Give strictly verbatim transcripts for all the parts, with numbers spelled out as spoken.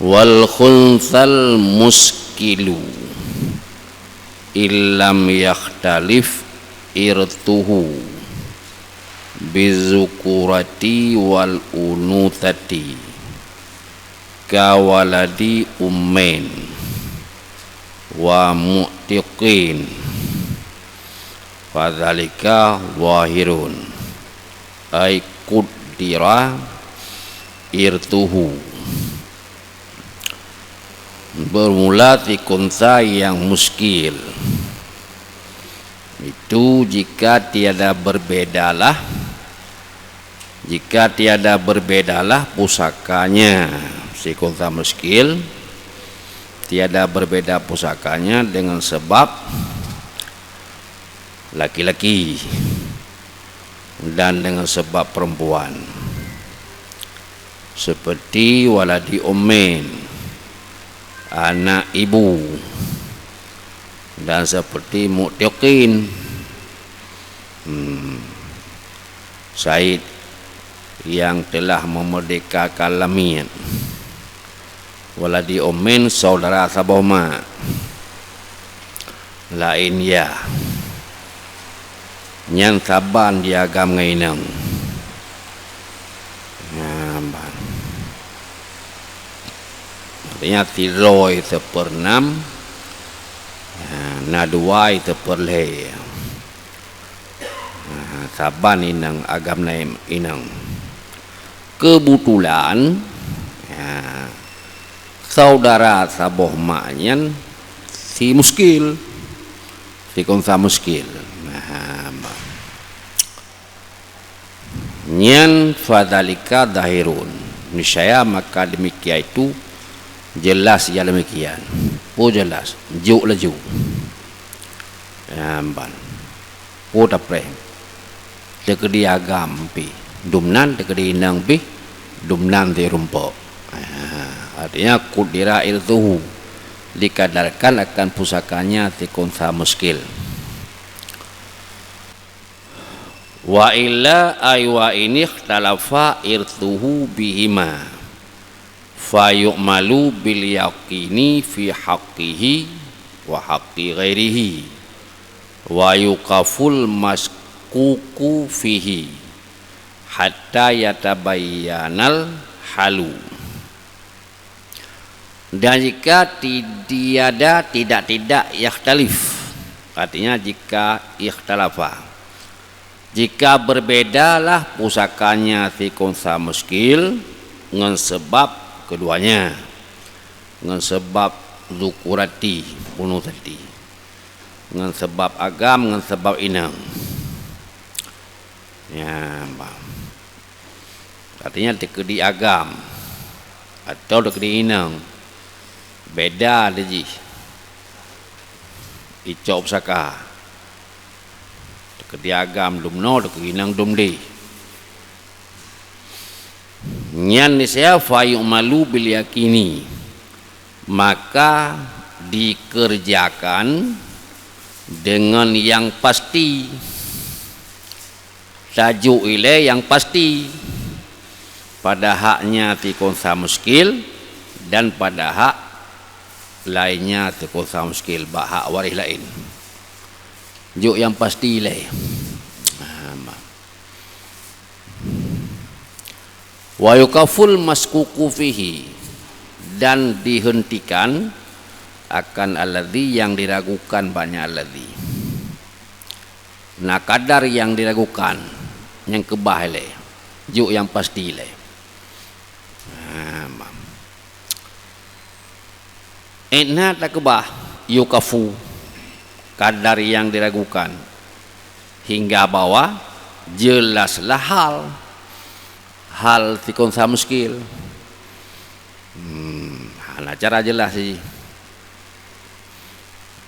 Wal khunsal muskilu illam yakhtalif irthuhu bizukurati wal unutsati ka waladi ummin wa mu'tiqin, fadzalika zahirun, ay quddira irthuhu. Bermula sikhunsa nyang muskil. Itu jika tiada berbedalah, jika tiada berbedalah pusakanya, sikhunsa muskil, tiada berbeda pusakanya dengan sebab laki-laki dan dengan sebab perempuan, seperti waladi ummin, anak ibu, dan seperti mu'tiqin, hmm, said yang telah memerdekakan lamiet. Waladi ummin, saudara saboh mak, laén ya. Nyan saban jiagam ngon inong. Nah, ban. Artinya, sidroe seupeurnam, nah, na dua seupeurlhée. Nah, saban inong agam ngon inong. Keubeutulan, nah, saudara saboh mak nyan si muskil, sikhunsa muskil. Nah, nyan fadzalika zahirun. Niscaya maka demikian itu jelas ya demikian. Oh jelas, jok laju. Nah, ban. Oh tapreh. Teukeudi agam pih, dumnan, teukeudi inong pih, dumnan sirumpok. Ah, artinya, qudira irthuhu, dikadarkan akan pusakanya sikhunsa muskil. Wa illa ay wa inikhtalafa irthuhu bihima. Fayu'malu bil yaqini fi haqqihi wa haqqi ghairihi, wa yuqaful maskuku fihi hatta yatabayyanal halu. Dan jika ti-, tiada, tidak-tidak, yakhtalif, artinya jika ikhtalafa, jika berbedalah pusakanya sikhunsa muskil ngon sebab keduanya, ngon sebab zukurati, unutsati, ngon sebab agam, ngon sebab inong. Ya, bah. Artinya, teukeudi agam atau teukeudi inong, beda lé jih icok pusaka. Teukeudi agam dum noe, teukeudi inong dum deh. Nyan niscaya fayu'malu bil yaqini, maka dikerjakan dengan yang pasti. Tajok ilée nyang pasti pada haknya sikhunsa muskil dan pada hak lainnya sikhunsa muskil, bak hak waréh laén. Jok nyang pasti ilée. Nah, ma-, wa yuqaful maskuku fihi, dan dihentikan akan alladzi, yang diragukan bak nyan alladzi. Na kadar nyang diragukan, nyang keubah ilée, jok nyang pasti ilée. Nah, ma-, Ingat takeubah, yuqafu, kadar nyang diragukan, hingga bahwa jelaslah hal, hal sikhunsa muskil. Hmm, hana cara jelas jih.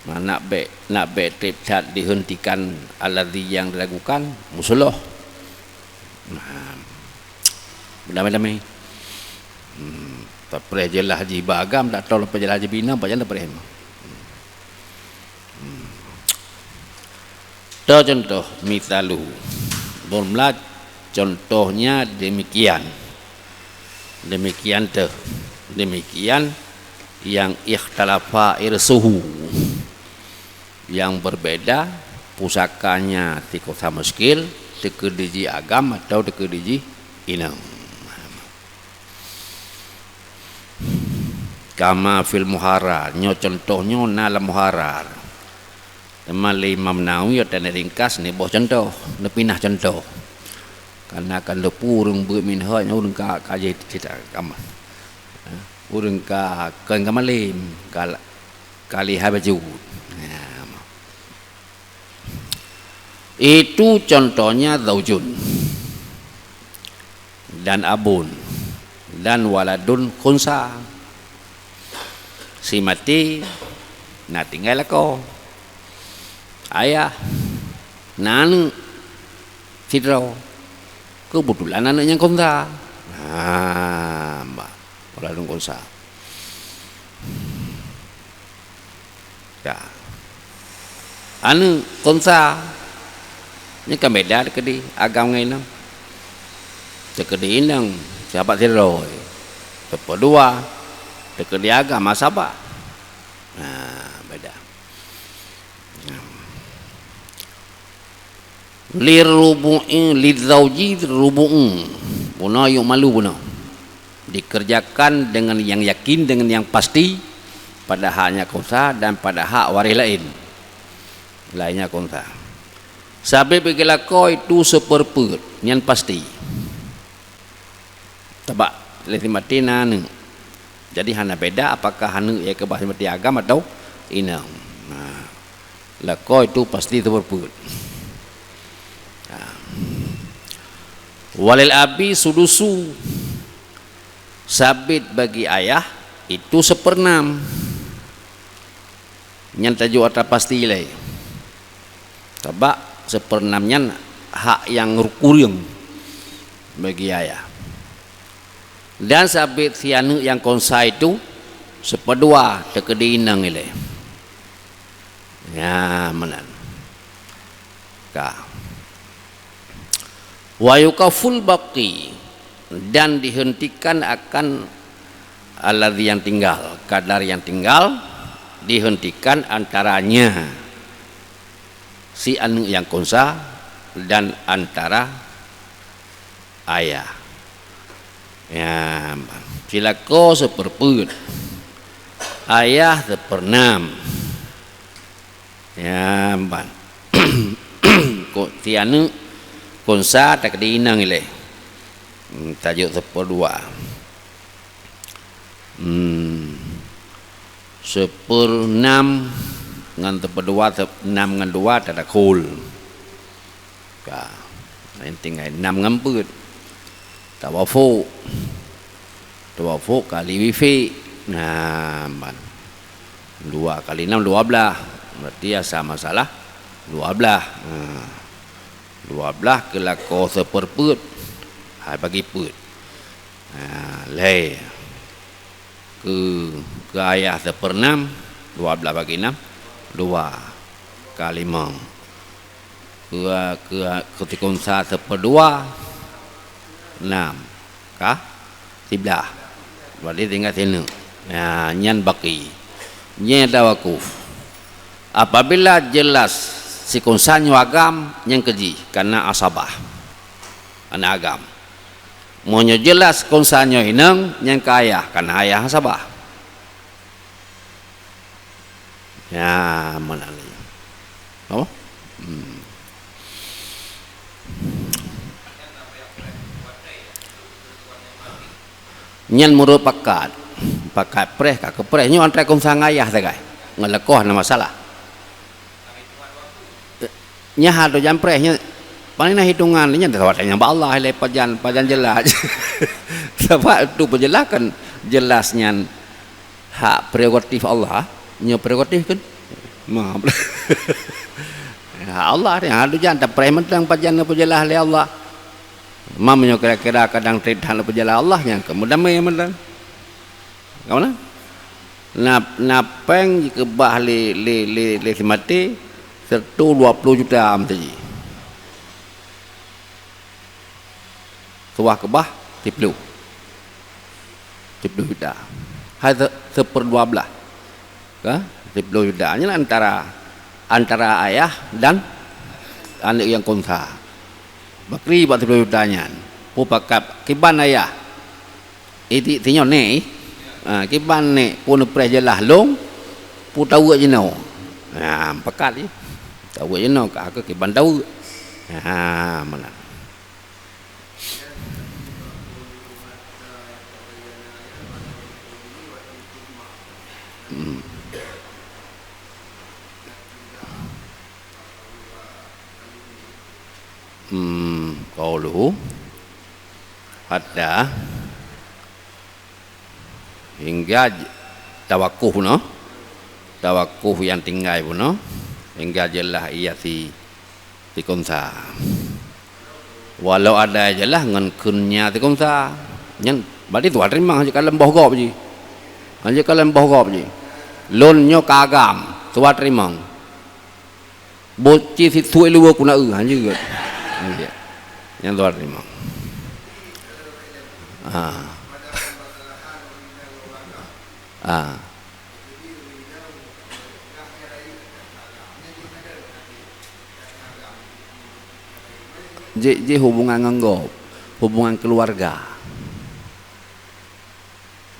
Nah, nak bék, nak bék treb that dihentikan alladzi nyang diragukan, meusuloh. Nah, beudamé-damé. Hmm, tapreh jeulaih jih bak agam, dak tau leupah jeulaih jih bak inong, pajan tapreh. Hmm. Teu contoh, misaluhu. Beumeula contohnya demikian. Demikian teuh. Demikian yang ikhtalafa irsuhu, yang berbeda pusakanya si konsa muskil, teukeudi jih agam atau teukeudi jih inong. Kama fil muharar, nyoe contoh nyoe na lam muharar. Teuma lé Imam Nawawi, watée neuringkas, neuboh contoh, neupinah contoh. Karena kan leupu ureuëng beuet minhaj, ureuëng ka, ka jeuet cita kama. Ureuëng ka, kon ka malem, ka, ka lihai bacut. Nah, itu contohnya zaujun dan abun dan waladun khunsa. Si maté na tinggai lakoe. Ayah, na aneuëk sidroe. Keubeutulan aneuëk nyang khunsa. Ha, bah, waladun khunsa. Ya. Aneuëk khunsa, nyoe kan beda teukeudi agam ngon inong. Teukeudi inong sahabat sidroe, teupeudua, teukeudi agam asabah. Nah, beda. Lirubu'i, lizauji rubu'u. Bunoe yuk malu bunoe. Dikerjakan dengan yang yakin, dengan yang pasti, pada haknya khunsa dan pada hak waréh laén. Lainnya khunsa. Sabé bagi lakoe itu seperpeuet, nyan pasti. Sabab lé si maté na aneuëk. Jadi hana beda apakah aneuëk nyang keubah si maté agam atau inong. Nah, lakoe itu pasti seperpeuet. Nah. Walil abi sudusu, sabit bagi ayah itu seperenam. Nyan tajok atra pasti lé. Sabab seperenam nyan hak nyang kureueng bagi ayah. Dan sabit si aneuëk nyang khunsa itu sepeudua teukeudi inong ilée. Ya, meunan. Ka. Wa yuqaful baqi, dan dihentikan akan alladzi yang tinggal, kadar yang tinggal dihentikan antaranya si aneuëk nyang khunsa dan antara ayah. Ya, silakoe seperpeuet, ayah seperenam. Ya, ban. Ko-, si aneuëk khunsa teukeudi inong ilée. Hmm, tajok sepeudua. Hmm. Seperenam ngon sepeudua, sep-, enam ngon dua tadakhul. Ka. Nyang tinggai enam ngon peuet. Tawafuk. Tawafuk kali wifi. Nah, ban. Dua kali enam, dua blah. Berarti asai masalah dua blah. Nah, dua blah keu lakoe seperpeuet. Hai bagi peuet. Nah, lhée. Keu, keu ayah seperenam, dua blah bagi enam, dua ka limong. Keu, keu, keu si khunsa sepeudua, enam ka siblah. Berarti tinggai sineuk. Nah, nyan baki. Nyan tawakuf. Apabila jelas si khunsa nyoe agam, nyan keu jih, kana asabah. Aneuëk agam. Meunyoe jelas khunsa nyoe inong, nyan keu ayah, kana ayah asabah. Ya, meunan lé. Apa? Hmm. Nyan meureupakat. Pakat preh ka keu preh. Nyoe antara khunsa ngon ayah sagai. Ngon lakoe hana masalah. Nyan hana tujan preh nyan. Paléng na hitongan nyan, sabab tanyong bak Allah lé pajan, pajan jelas. Sabab tu peujeulaih kan jelas nyan hak prerogatif Allah. Nyoe prerogatif kan? Maaf. Hak Allah ni, hana tujan tapreh mantong pajan peujeulaih lé Allah. Mam nyoe kira-kira kadang treb that peujeulaih Allah nyan keu meudamé mantong. Ka meunan? Na, na péng jikeubah lé, lé, lé, lé si maté, sireutoh dua ploh juta meusaji. Tuwah keubah, siploh. Siplôh juta. Hai se-, seuperdua blaih. Ka? Siplôh juta. Nyan antara, antara ayah dan aneuk nyang khunsa. Bakri bak siplôh juta nyan. Peue pakat kiban ayah. Idik sinyoe nek. Ha, kiban nek pun preh jeulaih lôn. Peue taweuek jinoe. Ha, pakat jih. Taweuek jinoe ka keu kiban taweuek. Ha, meunan. Hmm. Hmm, qauluhu hatta hingga j-, tawakuf noh. Tawakuf nyang tinggai bunoe hingga jeulaih ia si, sikhunsa. Walau ada jeulaih ngon kheun nya sikhunsa. Nyan berarti tuha teurimong hanjeuet kalon boh gob jih. Hanjeuet kalon boh gob jih. Lôn nyoe ka agam, tuha teurimong. Boh ci situek luwa kuna eu, hanjeuet. Hanjeuet. Nyan tuha teurimong. Ah. Ah. Jih, jih hubungan ngon gob, hubungan keuluwarga.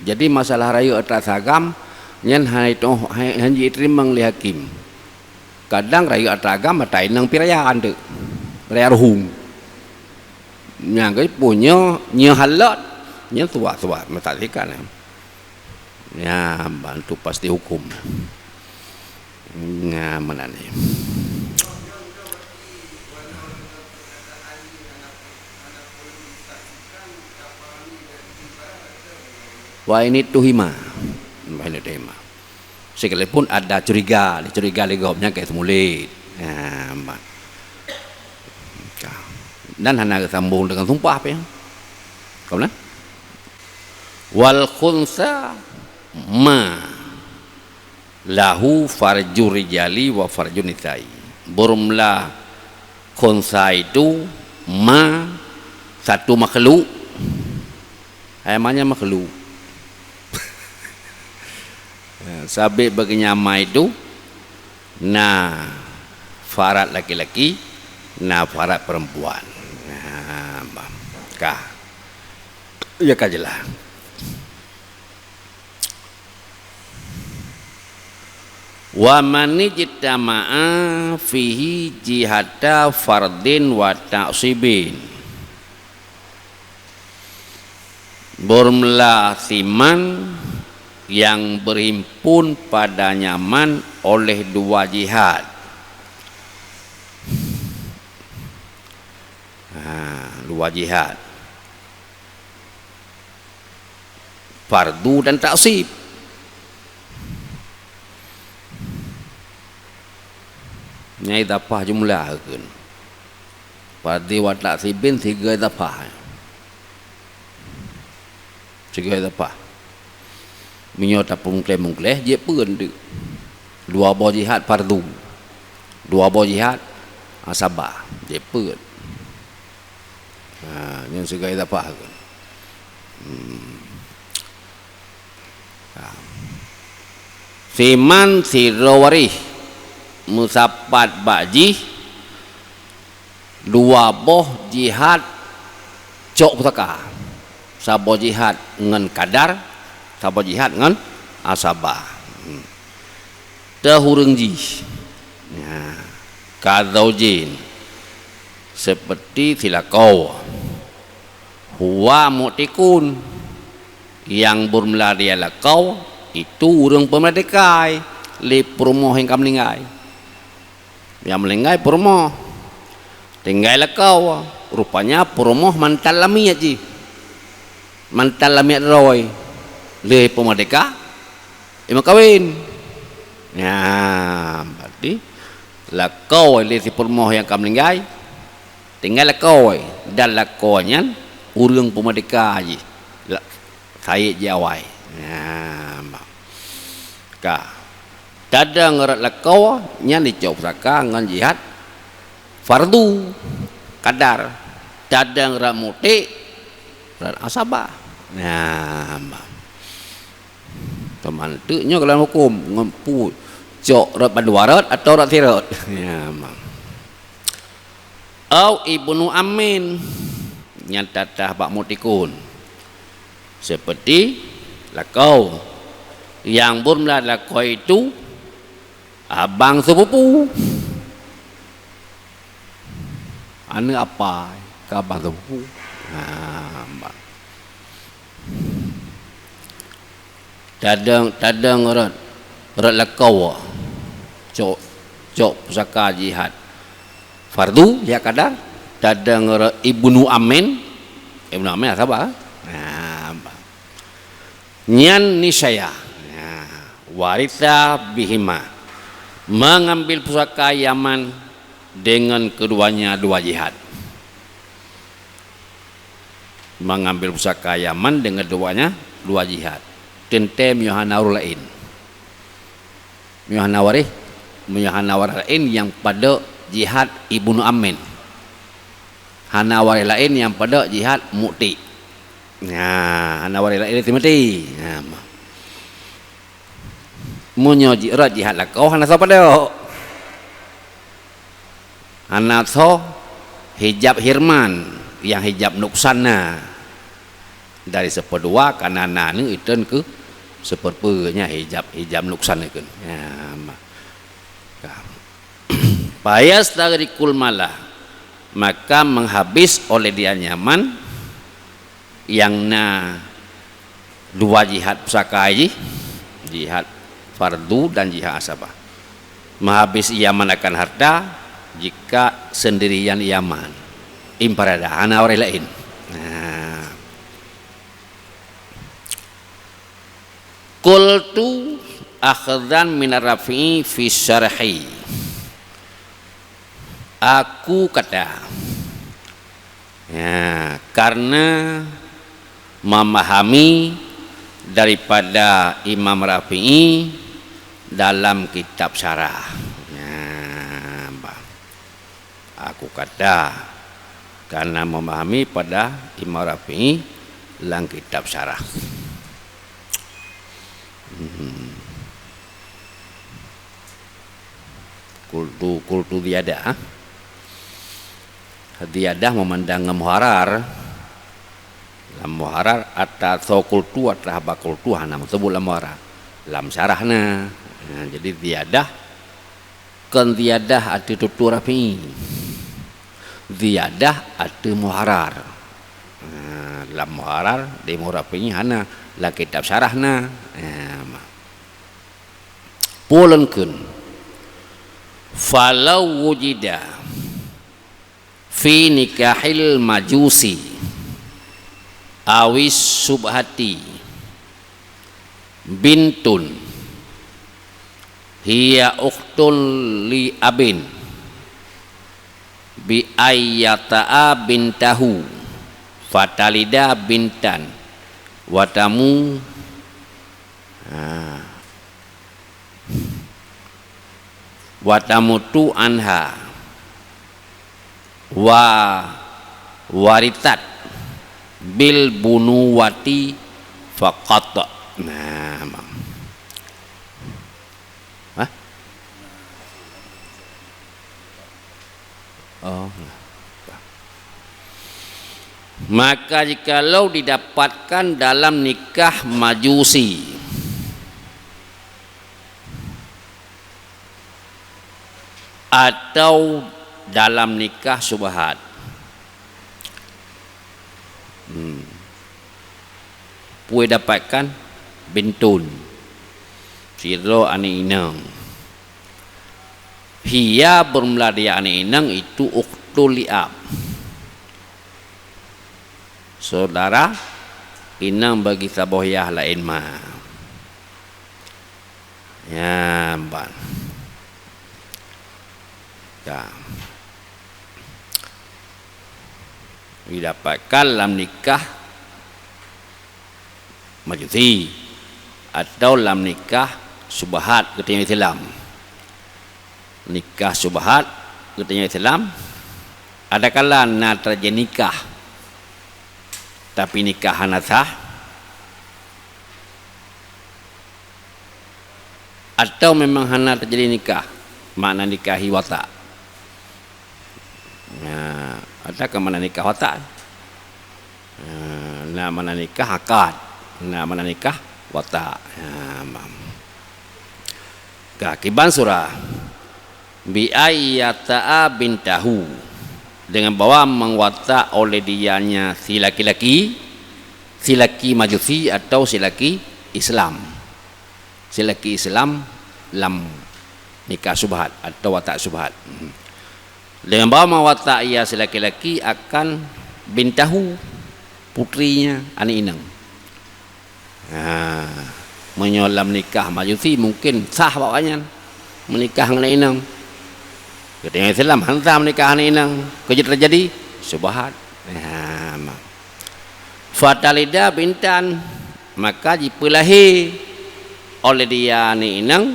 Jadi masalah rayeuk atra si agam nyan hai toh, hai, han jiteurimong lé hakim. Kadang rayeuk atra agam atra inong pih raya anteuk, raya ruhueng. Nyang keu punyo nyoe halot, nyoe tuha-tuha meusaksikan. Ya, bantu pasti hukum. Nah, meunan nyoe. Wa ini tuhima. Wa ini tuhima. Sekalipun ada curiga, dicuriga lé gob nyan ka seumulit. Nah, meunan. Dan hana geusambong deungon sumpah pih. Ka meunan? Wal khunsa ma lahu farju rijali wa farju nisa'i. Beureumeula khunsa itu ma satu makhluk. Hai ma nyan makhluk. Sabé bagi nyan ma itu na farad laki-laki, na farad perempuan. Nah, bah, ka. Ya ka jeulaih. Wa man ijtama'a fihi jihata fardin wa ta'sibin. Beureumeula si man nyang berhimpun padanya man oleh dua jihad. Ha, dua jihad. Fardu dan ta'sib. Nyan idhafah jumlah kheun. Fardu wa ta'sibin sigoe idhafah. Sigoe idhafah. Meunyoe tapeumungkleh-mungkleh, jeuet peuet teuk. Dua boh jihad fardu. Dua boh jihad asabah, jeuet peuet. Ha, nyan sigoe idhafah kheun. Hmm. Ha. Si man sidroe waréh meusapat bak jih dua boh jihad cok pusaka. Saboh jihad ngon kadar, saboh jihad ngon asabah. Hmm. Teuh ureuëng jih. Nah, kadzaujin, seperti si lakoe. Huwa mu'tikun, nyang beureumeula di lakoe, itu ureuëng peumeurdeka lé peurumoh nyang ka meuninggai. Nyang meuninggai peurumoh, tinggai lakoe, rupanya peurumoh mantan lamiet jih. Mantan lamiet droe lé peumeurdeka, i meukawen. Nyan, berarti lakoe lé si peurumoh nyang ka meuninggai, tinggai lakoe, dan lakoe nyan ureuëng peumeurdeka jih. La-, sayek jih awai. Nyan, bah. Ka. Tadong rot lakoe nyan jicok pusaka ngon jihad fardu kadar. Tadong rot mutik, rot asabah. Nah, bah. Teuma teuk nyoe dalam huköm ngon peue, cok rot bandua rot atawa rot sirot. Ya, ma. Au ibnu ammin, nyang tadah bak mu'tikun. Seperti lakoe, nyang beureulah lakoe itu abang sepupu. Aneuk apa ka abang sepupu? Ha, abang. Tadong, tadong rot, rot lakoe. Cok, cok pusaka jihad fardu, ya kadar. Tadong rot ibnu ammin. Ibnu ammin sahabat. Nah, nyan niscaya. Nah, waritha bihima. Mengambil pusaka Yaman dengan keduanya dua jihad. Mengambil pusaka Yaman dengan duanya dua jihad. Teuntée meunyoe hana ureuëng laén. Meunyoe hana waréh, meunyoe hana waréh laén nyang padok jihad ibnu ammin. Hana waréh laén nyang padok jihad mu'tik. Nah, hana waréh laén meuti. Nah, ma. Meunyoe ji-, rot jihad lakoe hana soe padok. Hana soe hijab hirman, nyang hijab nuksan na. Dari seupeudua kana na neu itreun keu seupeureupeue nyan hijab, hijab nuksan ikheun. Ya, ma-, ka. Fayastaghriqul mala, maka menghabis oleh dia Yaman nyang na dua jihad pusaka jih, jihad fardu dan jihad asabah. Menghabis Yaman akan harta jika sendirian Yaman. Imparada, hana ureuëng laén. Nah. Qultu akhdan minar Rafi'i fi syarhi. Aku kata, ya, karena memahami daripada Imam Rafi'i dalam kitab syarah. Ya, bah. Aku kata, karena memahami pada Imam Rafi'i lam kitab syarah. Hmm. Qultu, qultu ziyadah. Ziyadah meumandang ngon muharrar. Lam muharrar ata soe qultu atawa haba qultu hana meuseubut lam muharrar. Lam syarah na. Nah, jadi ziyadah kon ziyadah ateueh tutoe Rafi'i. Ziyadah ateueh muharrar. Nah, lam muharrar di Imam Rafi'i hana, lam kitab syarah na. Nah, ma. Peue lôn kheun, falau wujida fi nikahil majusi awis subhati bintun hiya ukhtun li abin bi ayyata'a bintahu fatalida bintan watamu, ha, watamutu anha wa warithat bil bunuwati faqat. Nah, ma. Hah? Oh, nah. Maka jikalau didapatkan dalam nikah majusi atau dalam nikah syubhat, hmm, peue dapatkan? Bintun, sidroe aneuk inong. Hiya beureumeuladiya aneuk inong itu ukhtul li ab, saudara inong bagi saboh yah laén ma. Nyan ban. Ka. Didapatkan lam nikah majusi atau lam nikah syubhat geutanyoe Islam. Nikah syubhat geutanyoe Islam, adakala na teujadi nikah, tapi nikah hana sah, Atau memang hana teujadi nikah, makna nikahi watak. Nah, atawa ka makna nikah watak. Nah, na makna nikah akad, na makna nikah watak. Nah, mam. Ka kiban surah, bi ayyata'a bintahu, dengan bahwa meuwatak oleh dianya si laki-laki, si laki Majusi atau si laki Islam. Si laki Islam lam nikah syubhat atau watak syubhat. Hmm. Dengan bahwa meuwatak ia si laki-laki akan bintahu, putrinya, aneuk inong. Ha, meunyoe lam nikah Majusi mungkin sah bak awaknyan meunikah ngon aneuk inong. Ketika Islam hana sah meunikah aneuk inong, keu jeuet teujadi syubhat. Ha, ma. Fatalida bintan, maka jipeulahé oleh dia aneuk inong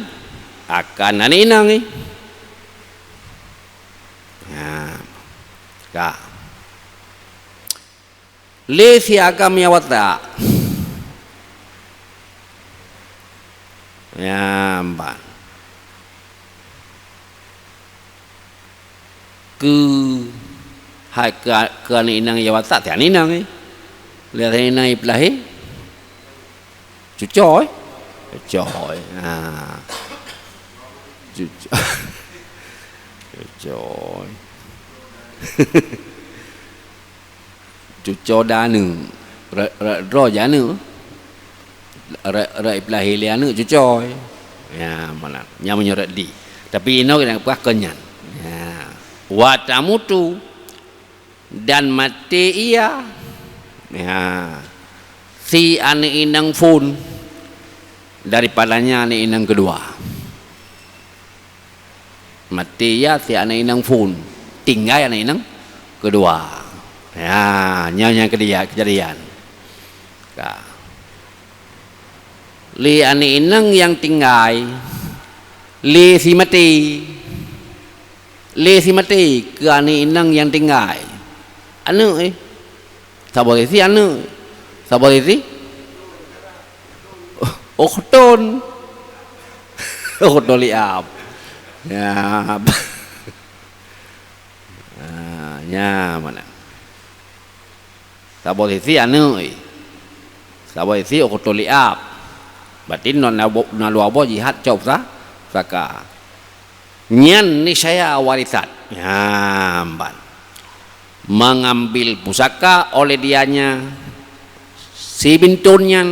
akan aneuk inong nyan. Ha, ka. Lé si agam nyang watak. Nyan ban. Keu hai keu, keu aneuk inong nyang watak, si aneuk inong, eh. Lé aneuk inong ipeulahé. Cucoe, eh? Cucoe. Ha. Cuco-, cucoe. Cucoe dan aneuk. Rot, rot droe jih aneuk. Rot, rot ipeulahé lé aneuk cucoe. Ya, meunan. Nyan meunyoe rot di. Tapi inoe geupeugah kon nyan. Ya. Wa tamutu, dan maté ia. Ya. Si aneuk inong phon daripadanya aneuk inong keudua. Maté ia si aneuk inong phon, tinggai aneuk inong keudua. Ya, nyan nyang keudia-, keujadian. Ka. Lé aneuk inong nyang tinggai, lé si maté. Lé si maté keu aneuk inong nyang tinggai. Aneuk, eh. Saboh sisi aneuk. Saboh sisi ukhtun. Ukhtun liab. Ya. Ah, nya meunan. Saboh sisi aneuk, eh. Saboh sisi ukhtun liab. Berarti na, na, na dua boh jihad cok sa-, saka. Nyan niscaya warisat. Nyan ban. Mengambil pusaka oleh dianya si bintun nyan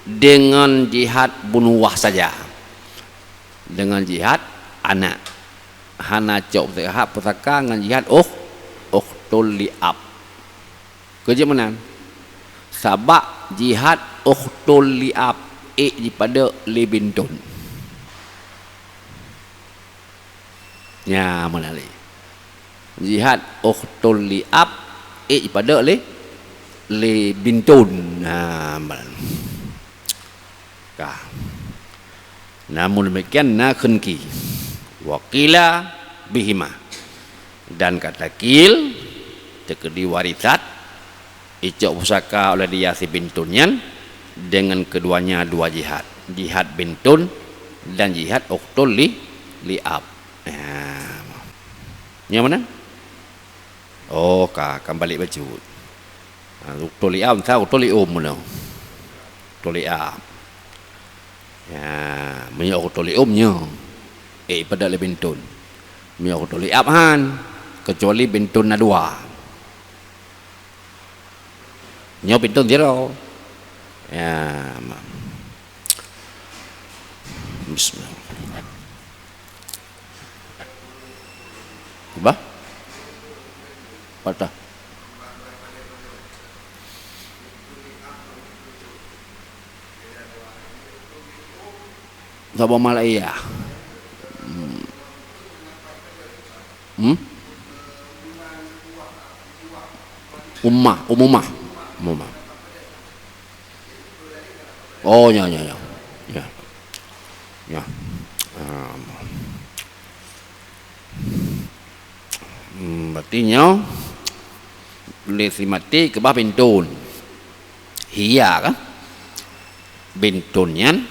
dengan jihad bunuwah saja. Dengan jihad aneuk. Hana cok jihad pusaka ngon jihad ukh-, ukhtun liab. Keu jeuet meunan. Sabab jihad ukhtun liab ék jipadok lé bintun. Nya meunan lé. Jihad ukhtun liab ék jipadok lé, lé bintun. Nah, meunan. Ka. Namun demikian, na kheun ki. Wa qila bihima. Dan kata qil, teukeudi warisat, icok pusaka oleh dia si bintun nyan, dengan keduanya dua jihad. Jihad bintun dan jihad ukhtun li, liab. Nah. Nyang mana? Oh, ka, ka balik bacut. Ha, ukhtun liab, entah ukhtun lium meunoe. Ukhtun liab. Ya, meunyoe ukhtun lium nyoe, eh, ipadok lé bintun. Meunyoe ukhtun liab han, kecuali bintun na dua. Nyoe bintun sidroe. Ya, ma-, bismillah. Bah? Patah. Saboh malah iya. Hmm. Hmm? Ummah, umumah. Umumah. Oh, ya, ya, ya. Ya. Ya. Ah. Hmm, berarti nyoe lé si maté keubah bintun. Iya kan? Bintun nyan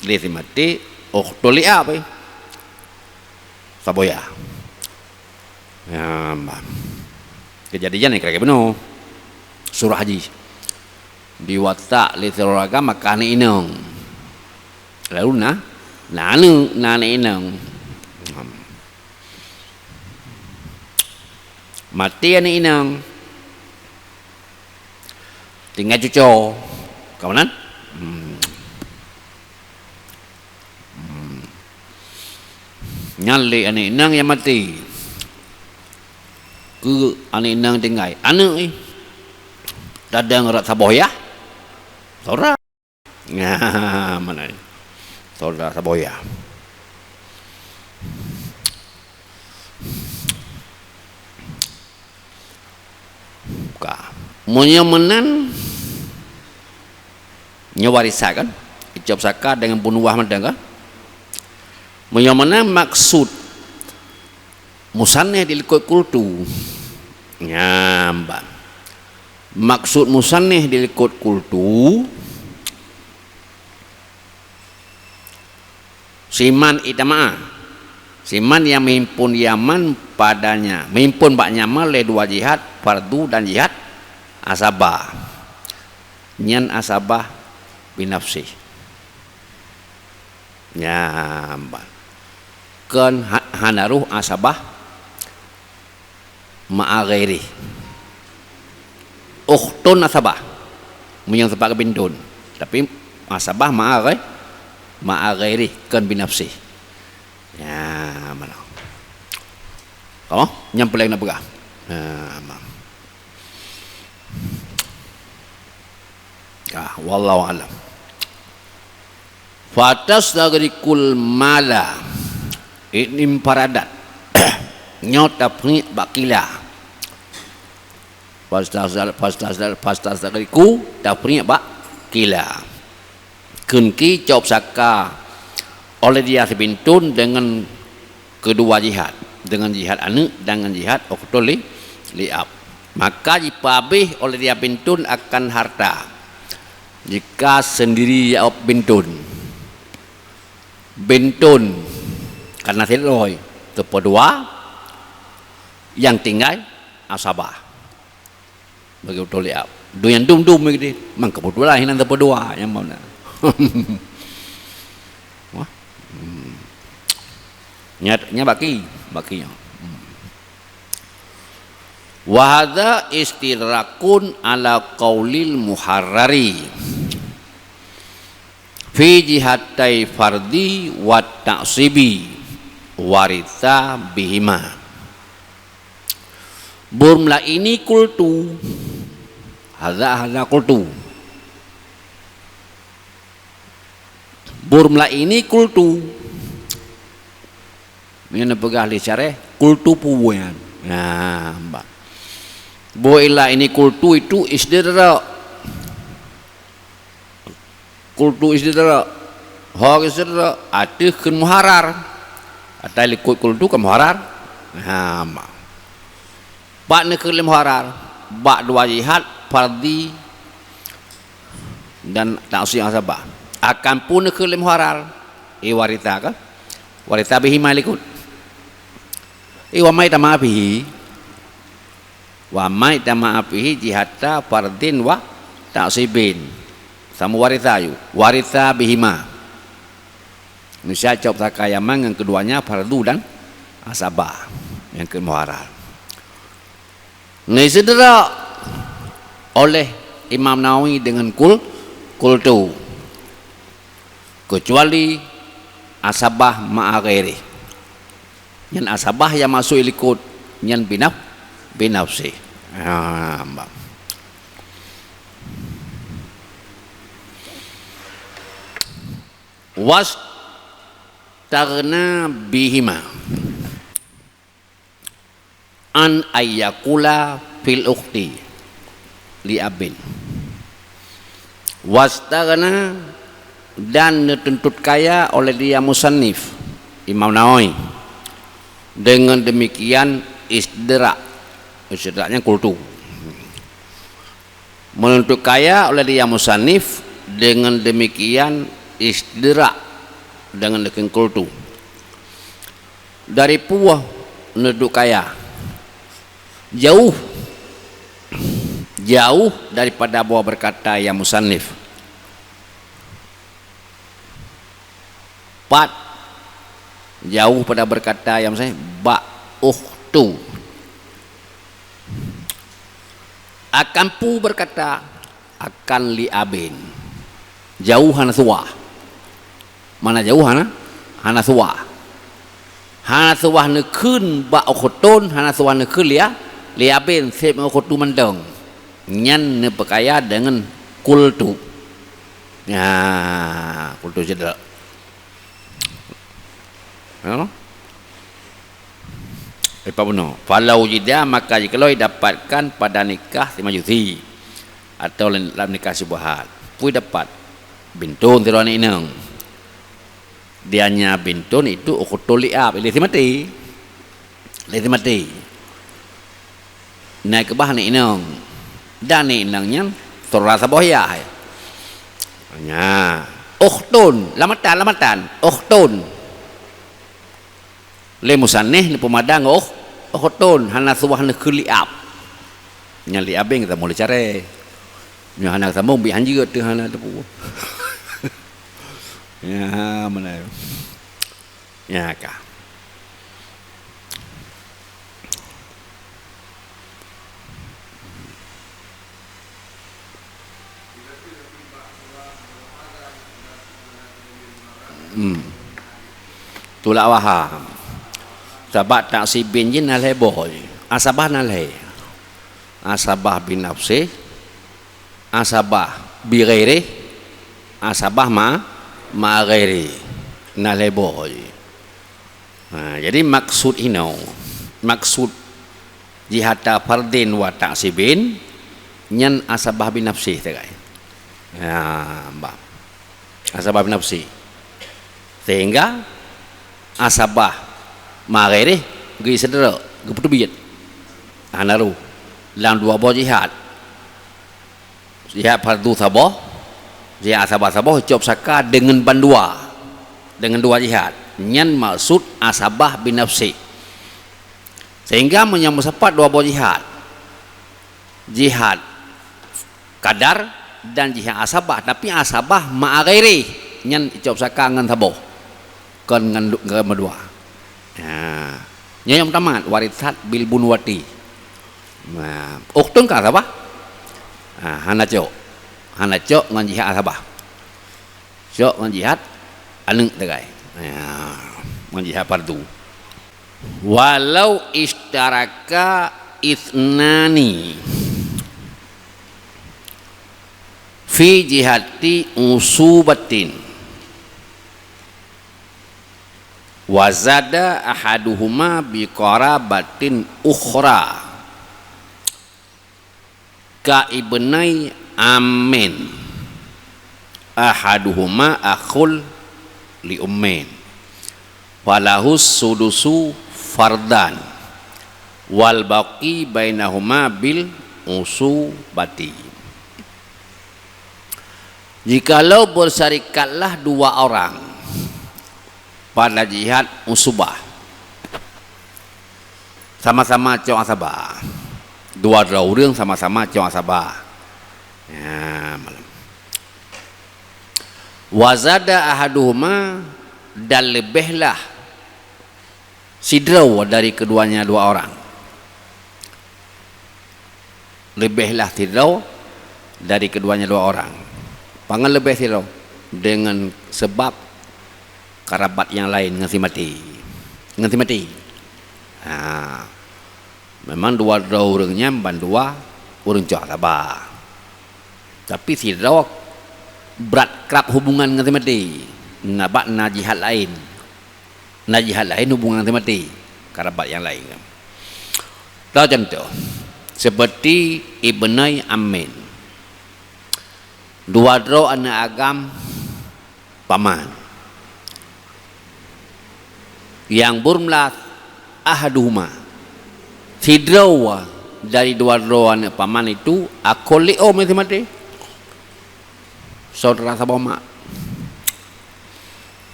lé si maté Ukhtul li ab, eh. Saboya. Ya, bah. Keujadian nyang kira-kira bunoe. Surah haji. Diwatak lé sidroe agam maka aneuk inong. Lalu na, na aneuk, na aneuk inong. Maté aneuk inong. Tinggai cuco. Ka meunan? Hmm. Hmm. Nyan lé aneuk inong nyang maté. Keu aneuk inong tinggai. Aneuk, eh. Tadong rot saboh yah. Sora. Nah, mana ni? Sora saboh yah. Ka. Meunyoe meunan, nyoe warisan kan? Icok saka deungon bunuwah mantong kan? Meunyoe meunan maksud musannif dilikot kultu. Nyan ban. Maksud musannif dilikot kultu, siman itama'a. Siman nyang meuhimpon Yaman padanya. Meuhimpon bak Yaman lé dua jihad, fardu dan jihad asabah. Nyan asabah binafsih. Nyan ban. Kon ha-, hana roh asabah ma'a ghairih. Ukhtun asabah. Meunyoe seupôt keu bintun. Tapi asabah ma'a ghai-, ma'a ghairih, kon binafsih. Ya, mana? Kamoe nyang paleng na peugah. Nah, ma. Ah, wallahu a'lam. Fatastagrikul mala in infaradat. Nyoe tafriq bak kila. Fastas-, fastas-, fastagriku tafriq bak kila. Kheun ki cok saka oleh dia sibintun deungon keudua jihad, deungon jihad aneuk dan ngon jihad ukhtul li, li ab. Maka jipeuabéh oleh dia bintun akan harta. Jika seundiri ya bintun. Bintun kana sidroe teupeudua, nyang tinggai asabah. Bagi utoe li ab. Dum nyang dum-dum geude, mangkeubeutulan hinan teupeudua nyang mana. Wah. Hmm. Nya, nya baki, baki nyoe. Hmm. Wa hadza istidrakun ala qaulil muharrari fi jihatai fardhi wa ta'sibi waritha bihima. Burmula ini kultu. Hadza, hadza kultu. Burmula ini kultu. Meunyoe neupeugah lé syareh, kultu peue nyan. Nah, bah. Boh istilah ini kultu itu istidrak. Kultu istidrak. Ho istidrak, ateueh kheun muharrar. Atai likot kultu ka muharrar. Ha, ma. Pat neukheun lé muharrar, bak dua jihad, fardhi dan ta'sib asabah. Akan pun neukheun lé muharrar, eh, waritha ka? Waritha bihima likot. Eh, wa ma itama'a fihi. Wa ma itama'a fihi jihata fardhin wa ta'sibin. Sama waritha yu. Waritha bihima. Misal cok saka Yaman ngon keuduanya fardu dan asabah nyang keu muharrar. Neusidrak oleh Imam Nawawi deungon kul-, kultu. Keucuali asabah ma'a ghairih. Nyan asabah nyang masuk likot nyan binaf-, binafsih. Ha, bah. Wastaghna bihima an ayyakula fil ukhti li abin. Wastaghna, dan neutuntut kaya oleh dia musannif, Imam Nawawi, deungon deumikian istidrak. Istidrak nyan kultu. Meununtut kaya oleh dia musannif, deungon deumikian istidrak deungon leukeng kultu. Dari puwoh neuduek kaya. Jauh, jauh daripada buah berkata ya musannif. Pat jauh pada berkata ya musannif, bak ukhtu. Akan pu berkata, akan li abin. Jauh hana suah. Mana jauh hana? Hana suah. Hana suah neukheun bak ukhtun, hana suah neukheun li a-, li abin, seb ukhtu mantong. Nyan neupeukaya deungon kultu. Ya, kultu cedera. Ya. Lepas bunoe, falau jida, maka jikalau dapatkan pada nikah si majusi atau lam nikah syubhat, pui dapat bintun sidroe aneuk inong. Dia nya bintun itu ukhtul li ab, ilée si maté. Ilée si maté. Nai keubah aneuk inong. Dan aneuk inong nyan saudara saboh yah. Nya. Ukhtun, lamatan, lamatan. Ukhtun. Lé musannif neupeumadang, oh, ukhtun, hana suah neukheun li ab. Nyan li abeng geutanyoe lé carée. Nyoe hana geutanyoe bi hanjeuet teuh hana teupeu. Ya, mana? Ya ka. Hmm. Tulak waham. Sabab taksibin jih na lhée boh jih. Asabah na lhée. Asabah binafsih, asabah bighairih, asabah ma, ma ghairih. Na lhée boh jih. Ha, jadi maksud inoe, maksud jihad fardin wa taksibin, nyan asabah binafsih sagai. Ya, bah. Asabah binafsih. Sehingga asabah ma ghairih geuseudara, geupeuteubiet. Hana rôh. Lam dua boh jihad. Jihad fardu saboh, jihad asabah saboh, cok saka deungon bandua. Deungon dua jihad. Nyan maksud asabah binafsih. Sehingga meunyoe meusapat dua boh jihad, jihad kadar dan jihad asabah, tapi asabah ma'a ghairih, nyan icok saka ngon saboh, kon ngon, ngon meudua. Ha. Nyoe nyang tamat, warithat bil bunuwati. Nah, ukhtun ka asabah? Ha, hana cok. Hana cok ngon jihad asabah. Cok ngon jihad aneuk sagai. Ya, ngon jihad fardu. Walau isytaraka itsnani fi jihati usubatin wa zada ahaduhuma bi qarabatin ukhra ka ibnai ammin, ahaduhuma akhul li ummin, falahus sudusu fardan, wal baqi bainahuma bil usubati. Jikalau beusyarikatlah dua orang pada jihad usubah, sama-sama cok asabah. Dua droe ureuëng sama-sama cok asabah. Ya, malam. Wa zada ahaduhuma, dan leubehlah sidroe dari keduanya dua orang. Leubehlah sidroe dari keduanya dua orang. Pangan leubeh sidroe? Dengan sebab karabat nyang laén ngon si maté. Ngon si maté. Ha. Memang dua droe ureuëng nyan bandua ureuëng cok asabah. Tapi sidroe brat krab hubungan ngon si maté. Na bak na jihad laén. Na jihad laén hubungan ngon si maté. Karabat nyang laén. Tahu contoh, seperti ibnai ammin. Dua droe aneuk agam paman. Yang bermula ahaduhuma. Sidroe dari dua droe aneuk paman itu akhul li um, si maté. Saudara saboh mak.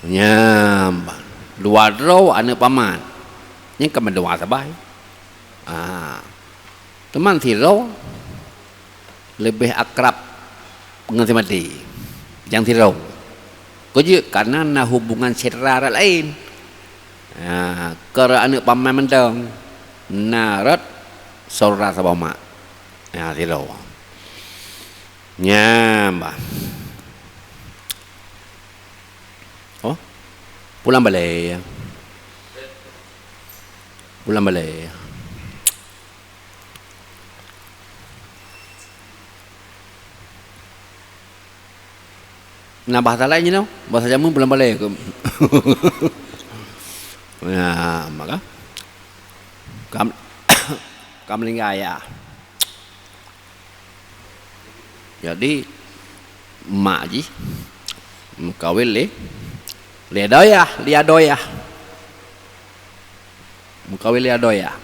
Nyan, dua droe aneuëk paman. Nyan ka meudua sabai. Ah. Teuma sidroe leubeh akrab ngon si maté. Nyang sidroe. Keu jeuet, kareuna na hubungan syedara rot laén. Ah, keu aneuëk paman mantong. Na rot syedara saboh mak. Ah, sidroe. Nyan, bah. Oh, pulang balai. Pulang balai. Na bahasa laén jinoe, bahasa jameun pulang balai keu. Ya, maka kam, kam lingga ya. Jadi, mak jih meukawen lé, lé doyah, lia doyah. Meukawen lé doyah.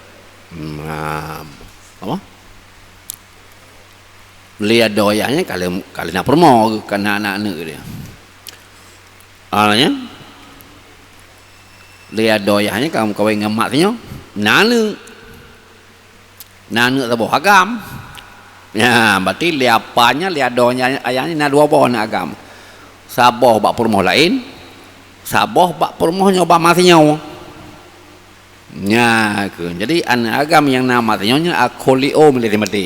Hmm, apa? Lia doyah nyan ka lheueh, ka lheueh na peurumoh, ka na aneuk-aneuk dia. Artinya, lia doyah nyan ka meukawen ngon mak sinyoe, na aneuk. Na aneuk saboh agam. Ya, berarti lia apa nyan, lia donya ayah nyan na dua boh aneuk agam. Saboh bak peurumoh laén, saboh bak peurumoh nyoe bak mak sinyoe. Nya keuh. Jadi aneuk agam nyang na mak sinyoe nyan akholé ôm lé si maté.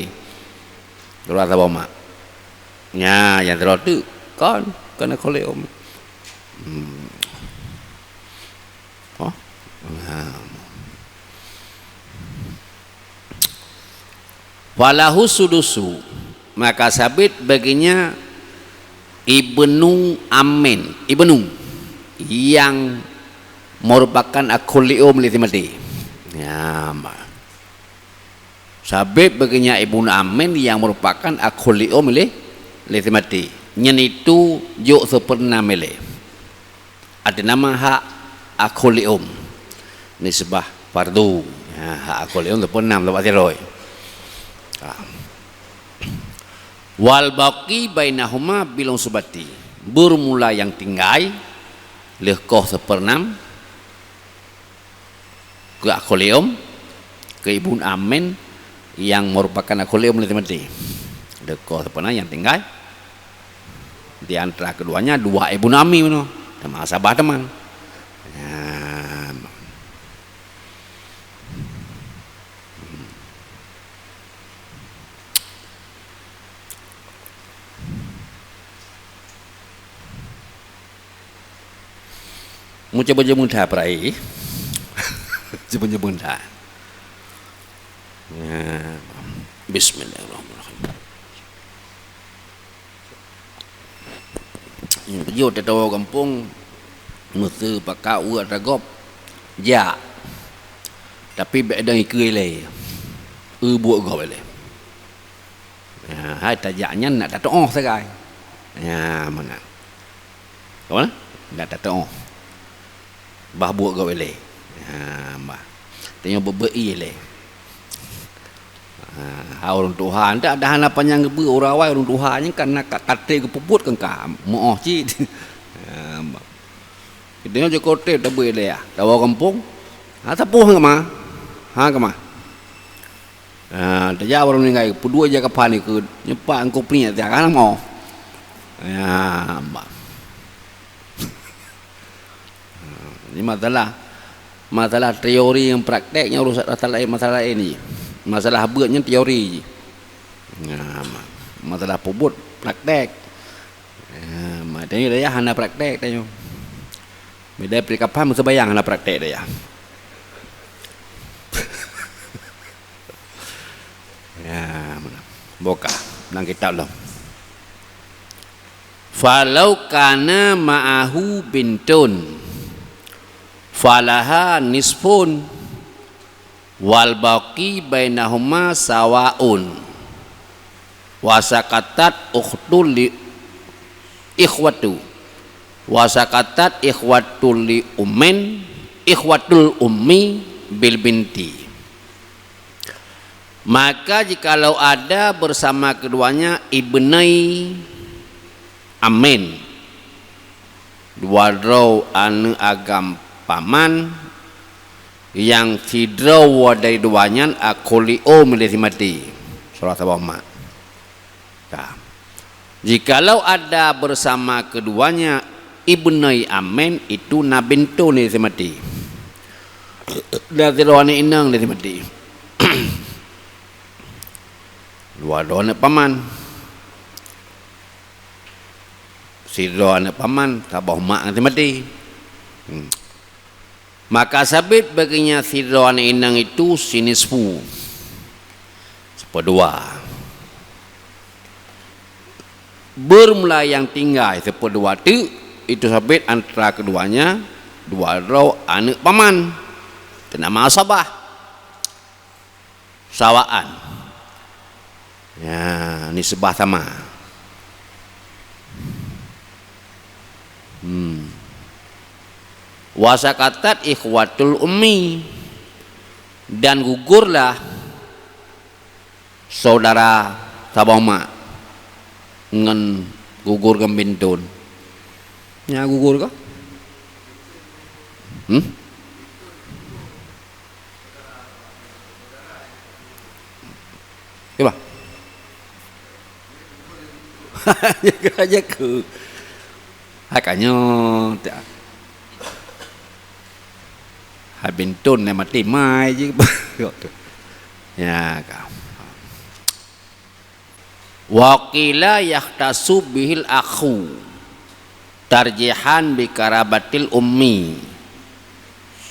Keuluwa saboh mak. Nya, nyang sidroe teuk kon, kon akholé ôm. Hmm. Oh. Nah. Falahu sudusu, maka sabit baginya ibnu ammin, ibnu yang merupakan akhul li'um lé si maté. Ya, ma. Sabit baginya ibnu ammin yang merupakan akhul li'um lé, lé si maté. Nyan itu jok seupeureunam ilée. Ada nama hak akhul li'um. Nisbah fardu. Ya, hak akhul li'um tu pun enam, lepas tiroi. Ha. Wal baqi bainahuma bil usbati. Bermula yang tinggai, leukoh seupeureunam, keu akhul li'um, keu ibnu ammin yang merupakan akhul li'um lé si maté. Leukoh seupeureunam yang tinggai. Di antara keduanya dua ibnu ammi meunoe, teuma sabah teuma. Nyan. Mu cuba jeuet meuntha peue rai. Cuba jeuet meuntha. Ya. Bismillahirrahmanirrahim. Nyang keujot tatawa gampông, meuseu pakat uet atra gob, jak. Tapi bék dong ikeue ilée, eu buet gob ilée. Ya, hai tajak nyan nak tateuoh sagai. Ya, meunan. Apa? Nak tateuoh. Bah buet gob ilée. Ha, bah. Tanyoe beu-beu ilée. Ha, ha ureuëng tuha, ndak ada hana panyang geubeuet ureuëng awai ureuëng tuha nyan kan na ka, ka treb geupeubuet kan ka meuoh cit. Ha, bah. Tanyoe jeuet treb tabeuet ilée ya. Tawoe gampông. Ha, sapeue han keumah? Han keumah? Ah, tajak barô meuninggai, peudua ija kapan ikot, nyepak eungkôt peuet, tiak hana meuoh. Ya, bah. Ini masalah, masalah teori ngon praktek nyan urusan masalah laén, masalah laén jih. Masalah beuet nyan teori jih. Ya, ma-, masalah peubuet praktek. Ya, ma-, tanyoe dayah hana praktek tanyoe. Beda perikapan meuseumbahyang hana praktek dayah. Ya, meunan. Boh ka lam kitab lom. Falau kana ma'ahu bintun, falaha nisfun, wal baqi bainahuma sawaun. Wa sakatat ukhtul li ikhwatu. Wa sakatat ikhwatul li ummin, ikhwatul ummi bil binti. Maka jikalau ada bersama keduanya ibnai ammin, dua droe aneuëk agam paman, nyang sidroe dari dua nyan akhul li um lé si maté, saudara saboh mak. Ka. Jikalau ada bersama keduanya ibnai amin, itu na bintun lé si maté. Dan sidroe aneuëk inong lé si maté. Dua droe aneuëk paman. Sidroe aneuëk paman, saboh mak ngon si maté. Hmm. Maka sabit baginya sidroe aneuëk inong itu sinisfu, seupeudua. Bermula nyang tinggai seupeudua teuk, itu sabit antara keduanya dua droe aneuëk paman, teunama asabah. Sawaan. Ya, nisbah sama. Hmm. Wa sakatat ikhwatul ummi, dan gugurlah saudara saboh mak ngon gugur ngon bintun. Nya gugur kah? Hmm? Cuba. Jaga, jaga. Hai ka nyoe, tak. Hai bintun, hai maté mai jih. Ya, ka. Wa qila yahtasu bihil akhu tarjihan bi qarabatil ummi,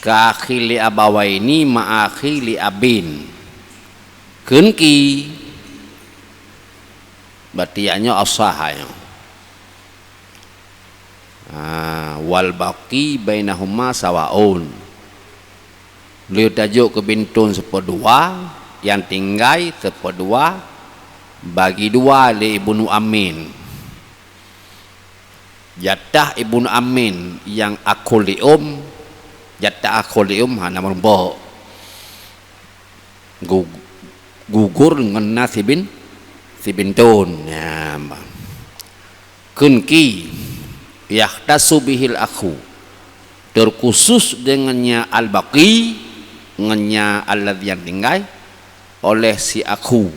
ka akhi li abawaini ma akhi li abin. Kheun ki, berarti nyoe asah nyoe. Ah, wal baqi bainahuma sawaun. Lheueh tajok keu bintun seupeudua, nyang tinggai seupeudua bagi dua lé ibnu amin. Jatah ibnu amin nyang akhul li um, jatah akhul li um hana meurumpok. Gu-, gugur ngon na sibin-, sibintun. Nyan. Kheun ki yahtasu bihil akhu, terkhusus dengan nya al-baqi, ngon nya alladhi nyang tinggai, oleh si akhu,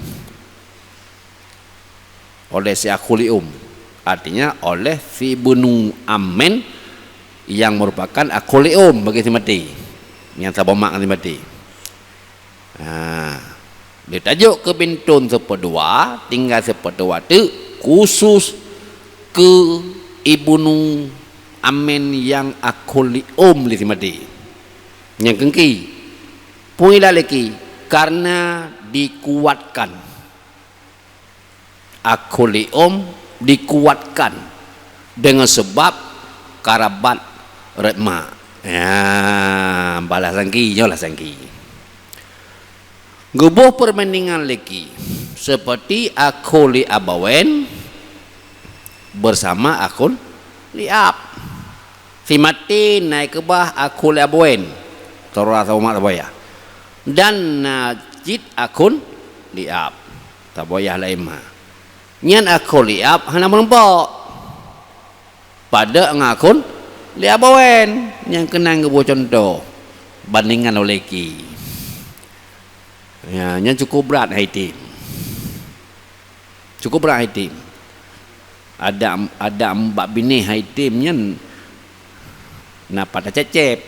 oleh si akhu li um, artinya oleh si ibnu amin yang merupakan akhu li um bagi si maté, nyang saboh mak ngon si maté. Ha, lheueh tajok keu bintun seupeudua, tinggai seupeudua teuk khusus keu ibnu amin nyang akhul li um lé si maté. Nyang kheun ki, peue ilah lé ki, karena dikuatkan. Akhul li um dikuatkan deungon seubab karabat rot mak. Ya, balah sangki, nyoe lah sangki. Geuboh perbandingan lé ki, seperti akhul li abawain bersama akhul li ab. Si maté na keubah akhul li abawain, saudara saboh mak saboh yah, dan na cit akhul li ab, saboh yah laén ma. Nyan akhul li ab hana meurumpok padub ngon akhul li abawain nyang keunan geuboh cuntoh bandingan ulée ki. Ya, nyan cukup brat hai tem. Cukup brat hai tem. Adak, adak bak binéh hai tem nyan na pat tacép-cép.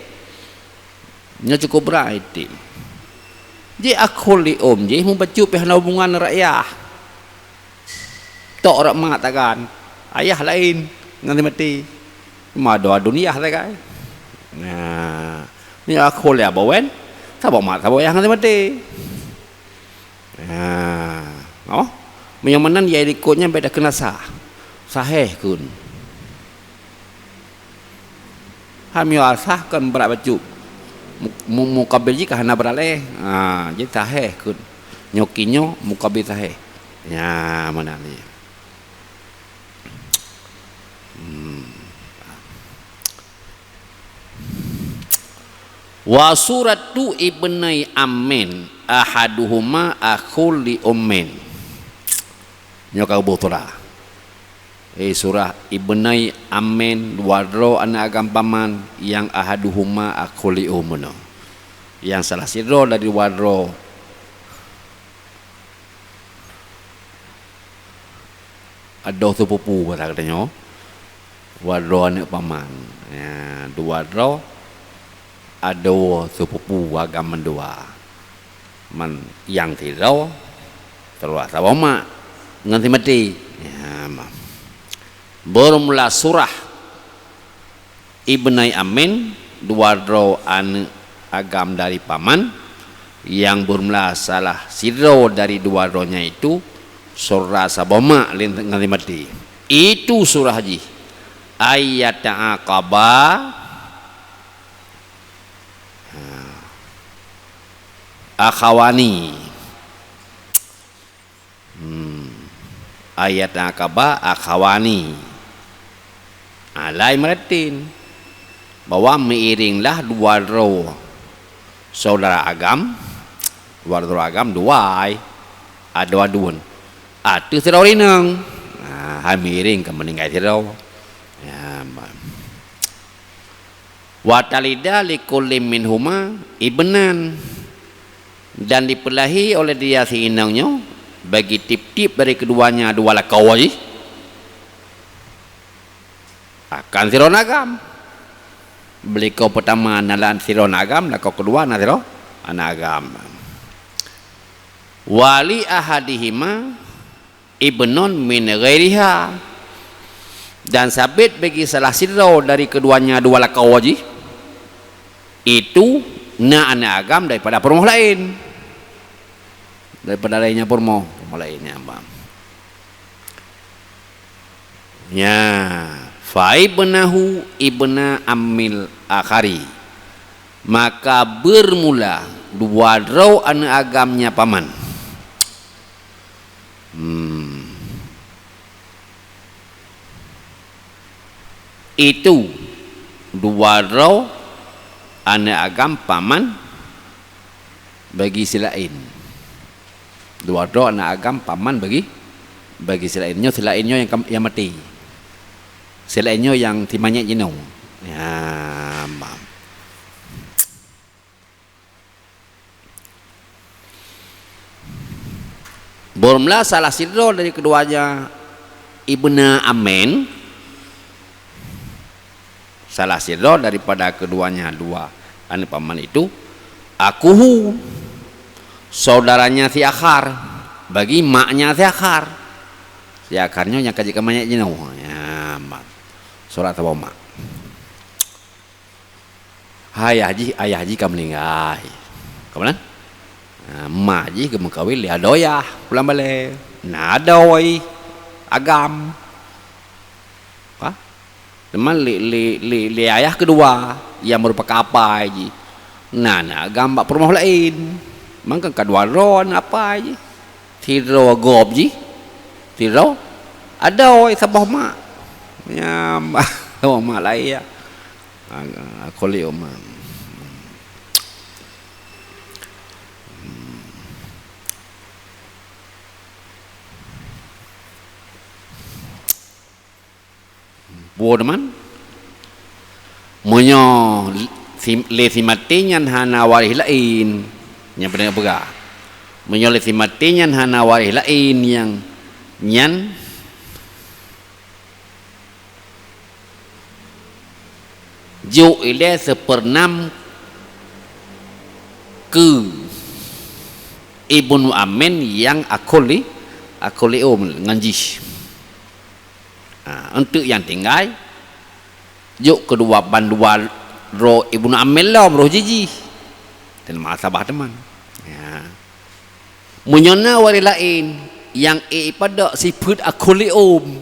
Nyoe cukup brat hai tem. Jih akhul li um jih mubacut pih hana hubungan ngon ayah. Tok rot mak tagan. Ayah laén ngon si maté. Cuma dua dunia sagai. Nah, nyoe akhul li abawain, saboh mak saboh yah ngon si maté. Ha, oh, meunyoe meunan ya likot nyan beda keunan sah. Sahih kheun. Ha, meunyoe sah kan brat bacut. Mu-, mu-, mukabil jih ka hana brat lé. Ha, jadi sahih kheun. Nyoe ki nyoe mukabil sahih. Ya, meunan jih. Hmm. Wa suratu ibnai ammin ahaduhuma akhul li ummin. Nyoe ka geuboh tula. Eh, surah Ibnai Amin, dua droe aneuëk agam paman, nyang ahaduhuma akhul li um meunoe. Nyang salah sidroe dari dua droe adoe seupupu, bahasa geutanyoe. Dua droe aneuëk paman. Ya, dua droe adoe seupupu agam mandua. Man nyang sidroe, teuloe saboh mak ngon si maté. Ya, ma-, beurmula surah Ibnai Amin, dua droe aneuëk agam dari paman, nyang beurmula salah sidroe dari dua droe nyan itu, saudara saboh mak lin-, ngon si maté. Itu surah jih. Ayyata aqaba, ha, akhawani. Hmm. Ayyata aqaba akhawani. Ah, lai meuratin bahwa meuiringlah dua droe saudara agam, dua droe agam dua ai, adoe aduen. Ateueh sidroe inong. Ah, hai meuiring ka meuninggai sidroe. Ya, ma-, Wa talida likullim minhuma ibnan, dan dipeulahi oleh dia si inong nyoe bagi tiep-tiep dari keduanya dua lakoe jih, akan sidroe aneuëk agam. Lakoe peutama na sidroe aneuëk agam, lakoe keudua na sidroe aneuëk agam. Wa li ahadihima ibnun min ghairiha, dan sabit bagi salah sidroe dari keduanya dua lakoe jih, itu na aneuëk agam daripada peurumoh laén. Daripada laén nyan peurumoh, peurumoh laén nyan, bang. Nya, fa ibnahu ibna ammil akhari. Maka beurmula dua droe aneuëk agam nyan paman. Hmm. Itu dua droe aneuëk agam paman bagi si laén. Dua droe aneuëk agam paman bagi, bagi si laén. Nyoe si laén nyoe nyang kam-, nyang maté. Si laén nyoe nyang si manyét jinoe. Ya, ma-, Beurmula salah sidroe dari keduanya ibna amin, salah sidroe daripada keduanya dua aneuëk paman itu, akuhu, saudaranya si akhar, bagi maknya si akhar. Si akhar nyoe nyang ka jeuet keu manyét jinoe. Ya, mak. Saudara saboh mak. Ayah jih, ayah jih ka meuninggai. Ka meunan? Ha, ma jih geumeukawen lé adoe yah, pulang balée. Na adoe agam. Ha? Teuma lé, lé, lé, lé ayah keudua nyang meurupakan apai jih. Na, na agam bak peurumoh laén. Mangkang ka dua droe na apai jih. Sidroe gob jih, sidroe adoe saboh mak. Nyam, saboh mak laén ya. Agak, aku liuk mak. Peue teuma? Meunyoe si, lé si maté nyan hana waréh laén, nyang peureulée peugah. Meunyoe lé si maté nyan hana waréh laén nyang nyan, jok ilée seupeurnam keu Ibnu Amin nyang akhul li, akhul li um ngon jih. Ha, eunteuk nyang tinggai, jok keudua bandua droe Ibnu Amin lom roh jih. Dan masalah teuma. Ya. Meunyoe na waréh laén nyang ék ipadok sifeuet akhul li um.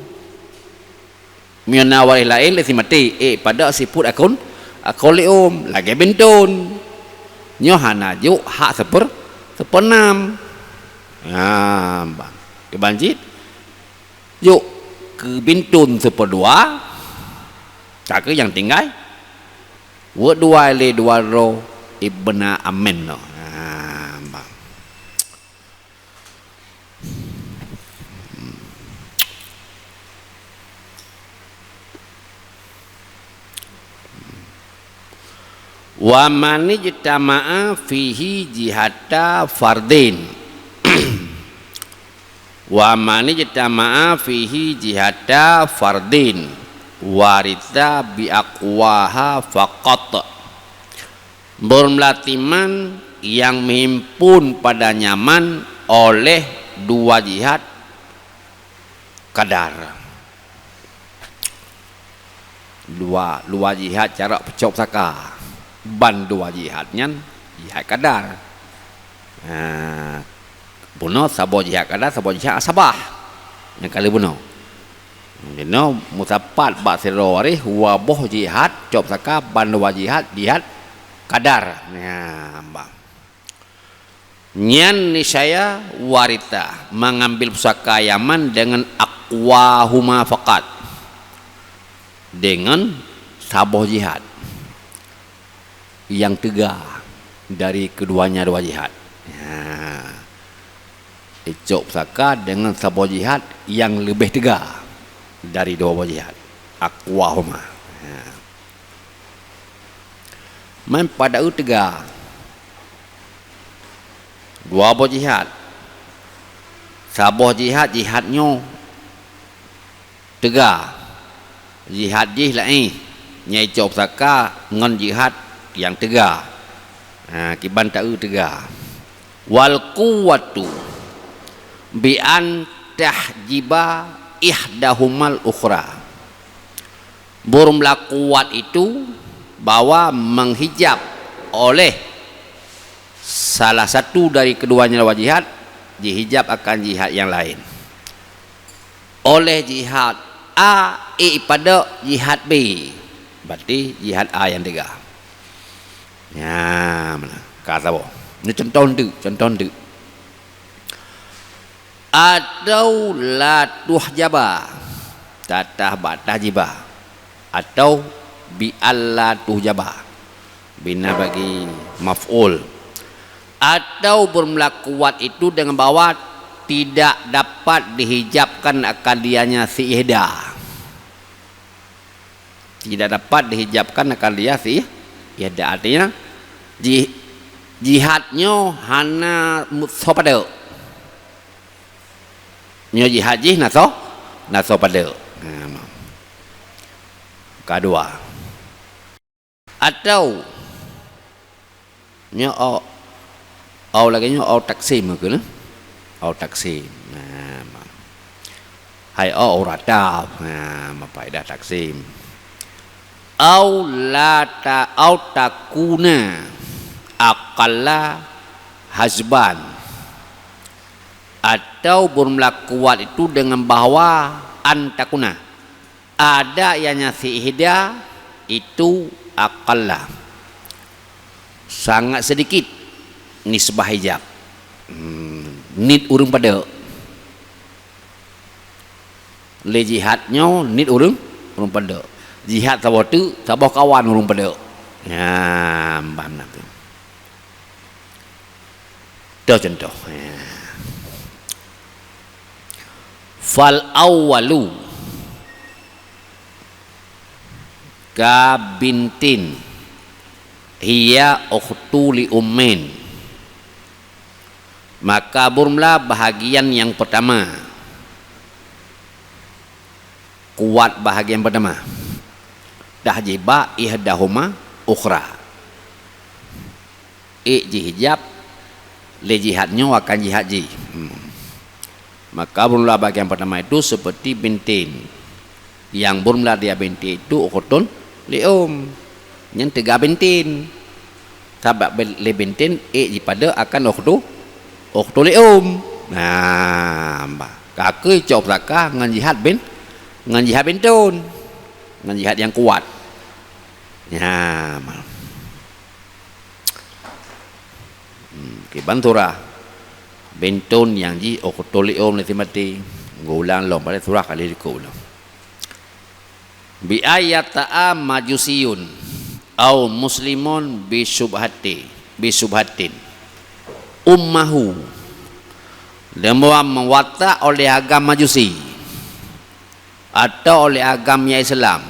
Meunyoe na waréh laén lé si maté, ék ipadok sifeuet akhul, akhul li um, lagée binton. Nyoe hana jok hak seuper-, seupeunam. Ha, bang. Kiban cit, jok keu binton seupeudua, ka keuh nyang tinggai. Weuek dua lé dua droe Ibna Amin nyoe. Ha, bang. Wa manijtama'a fihi jihata fardin. Wa manijtama'a fihi jihata fardin waritha bi aqwaha faqat. Beureumeulatiman nyang meuhimpun pada nyaman oleh dua jihad kadar. Dua, dua jihad carok peucok saka. Ban dua jihad nyan jihad kadar. Ha, bunoe saboh jihad kadar, saboh jihad asabah. Nyang kali bunoe. Jinoe meusapat bak sidroe waréh dua boh jihad cok saka, ban dua jihad, jihad kadar. Nyan, bah. Nyan niscaya waritha mengambil pusaka Yaman dengan aqwahuma faqat, dengan saboh jihad yang teuga dari keduanya dua jihad. Ya. Icok pusaka dengan saboh jihad yang lebih teuga dari dua boh jihad. Aqwahuma. Ya. Man pada eu teuga. Dua boh jihad. Saboh jihad, jihad nyoe teuga. Jihad jih laén, nyang icok pusaka ngon jihad nyang teuga. Ha, kiban ta eu teuga. Wal quwwatu bi an tahjiba ihdahumal ukhra. Beureumeula kuat itu bahwa menghijab oleh salah satu dari keduanya dua jihad, jihijab akan jihad yang lain. Oleh jihad A, ék ipadok jihad B. Berarti jihad A nyang teuga. Nyan, meunan. Ka saboh. Ni contoh teuk, contoh teuk. Atau la tuhjaba, tatah bak tahjiba, atau bi alla tuhjaba, bina bagi maf'ul, atau beureumeula kuat itu dengan bahwa tidak dapat dihijabkan akan dianya si ihda. Tidak dapat dihijabkan akan dia si ihda. Artinya, ji-, jihad nyoe hana soe padok. Nyoe jihad jih na soe, na soe padok. Ha, ma. Kadua. Atau nyoe au, au lagée nyoe au taksim keu na. Au taksim. Nah, ma. Hai au rata. Nah, ma faedah taksim. Au la ta, au takuna aqalla hazban. Atau beureumeula kuat itu dengan bahwa an takuna, ada ianya si ihda itu aqalla, sangat sedikit nisbah hijab. Hmm, niet ureuëng padok. Lé jihad nyoe niet ureuëng, ureuëng padok. Jihad saboh teuk, saboh kawan ureuëng padok. Nyan, paham na tu? Toh contoh. Fal awwalu ka bintin hiya ukhtu li ummin. Maka beureumeula bahagian nyang peurtama. Kuat bahagian peurtama. Tahjiba ihdahuma ukhra. Ék jihijab lé jihad nyoe akan jihad jih. Hmm. Maka beureumeula bahagian peurtama itu seperti bintin. Nyang beureumeula dia bintin itu ukhtun li um. Nyan teuga bintin. Sabab be-, lé bintin ék jipadok akan ukhtu, ukhtu li um. Nah, bah. Ka keuh cok pusaka ngon jihad bin, ngon jihad bintun. Ngon jihad nyang kuat. Nyan, ma. Hmm, kiban surah. Bintun nyang jih ukhtu li um lé si maté. Geulang lom pada surah kali likot lom. Bi an yata'a majusiyun au muslimun bi syubhati, bi syubhatin ummahu. Deungon meuwatak oleh agam Majusi atau oleh agam nyang Islam.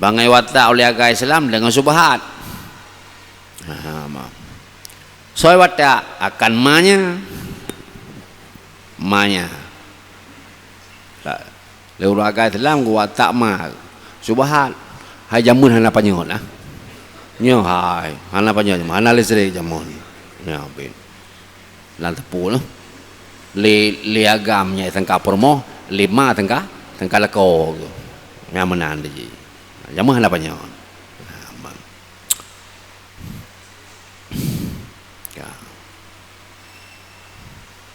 Bangai watak oleh agama Islam dengan syubhat. Ha, ma. Soe watak akan manya. Manya. Tak. Lé ureuëng agama Islam geuwatak ma. Syubhat. Hai jameun hana panyöt nah. Nyoe hai, hana panyöt jameun, hana listrik jameun. Nyoe bin. Lam teupeu noh. Lé, lé agam nyang tangka peurumoh, lé ma tangka, tangka lakoe. Nyang meunan lé jih. Jameun hana panyöt. Nah, man. Ka.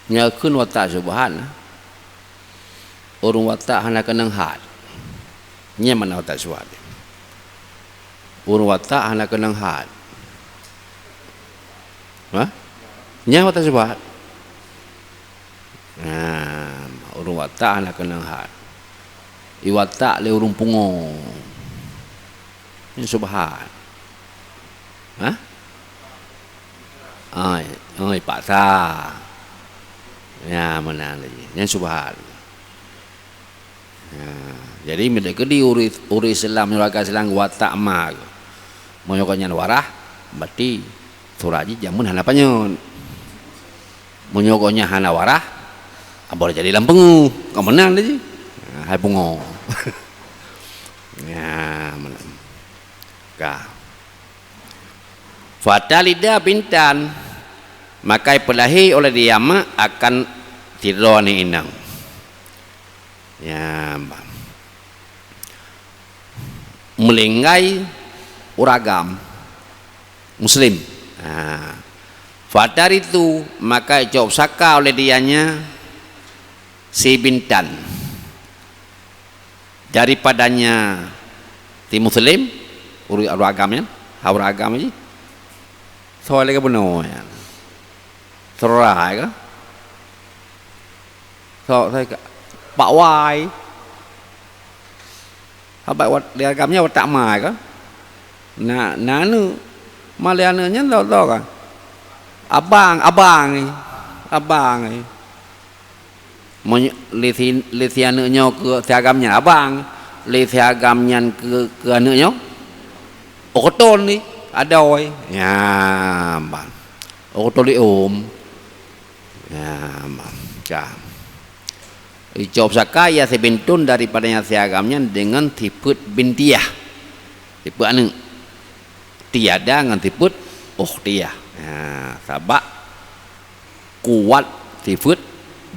Nyoe kheun watak syubhat nah. Ureuëng watak hana keunong hat. Nyan makna watak syubhat. Ureuëng watak hana keunong hat. Ha? Nyan watak syubhat. Nah, ureuëng watak hana keunong hat. Iwatak lé ureuëng pungo. Nyan syubhat. Ha? Ai, ai paksa. Ya, meunan lagée. Nyan syubhat. Ha, jadi meunyoe keudeh ureuëng, ureuëng Islam, ureuëng agama Islam watak ma. Meunyoe gobnyan waras, berarti surat jih jameun hana panyöt. Meunyoe gobnyan hana waras, abah jadi lam peungeuh. Ka meunan lé jih. Ha, hai pungo. Ya, meunan. Ka. Fatalida bintan, maka ipeulahé oleh dia ma akan sidroe aneuëk inong. Ya, ba. Meulinggai ureuëng agam muslim. Ha. Fataritu, maka icok saka oleh dianya si bintan. Daripadanya si muslim, ureuëng, ureuëng agam nyan, ha ureuëng agam jih. Soe lagée bunoe nyan. Seura ka? Soe, soe ka? Pak Wai. Sahabat wat-, di agam nyan watak ma ka? Na, na aneuëk. Ma lé aneuëk nyan tho-tho ka? Abang, abang. Abang. Meunyo-, lé si, lé si aneuëk nyoe keu si agam nyan abang, lé si agam nyan keu, keu aneuëk nyoe, oh, keuton ni, adoe. Ya, ban. Oh, keuton li om. Ya, ban. Ka. Icok saka ia si bintun daripadanya si agam nyan deungon sifeuet bintiah. Sifeuet aneuëk. Tiada ngon sifeuet ukhtiyah. Ha, sabab kuat sifeuet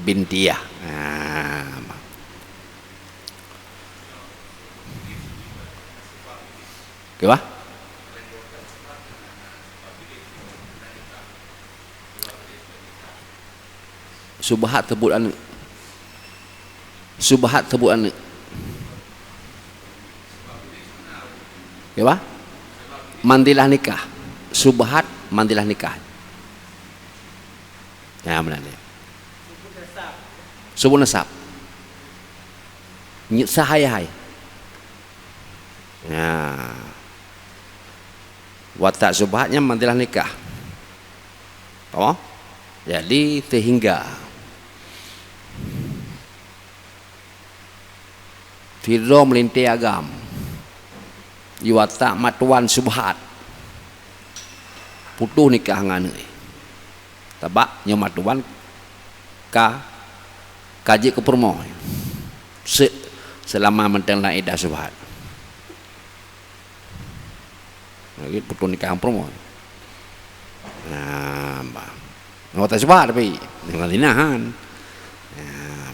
bintiah. Ha. Oke, bah? Subhat teubeuet aneuëk. Subhat teubeuet aneuëk. Ya, bah? Mantilah nikah. Subhat mantilah nikah. Ya, meunan dia. Subut nasab. Nyet sah ayah hai. Ya. Watak subhat nyan mantilah nikah. Oh? Jadi, sehingga sidroe meulintée agam, iwatak matuan subhat, putôh nikah ngon aneuëk. Sabab nyoe matuan ka, ka jeuet keu peurumoh. Se-, seulama mantong lam iddah subhat. Lagée putôh nikah peurumoh. Nah, bah. Ngon watak subhat tapi, ngon zina han. Nah,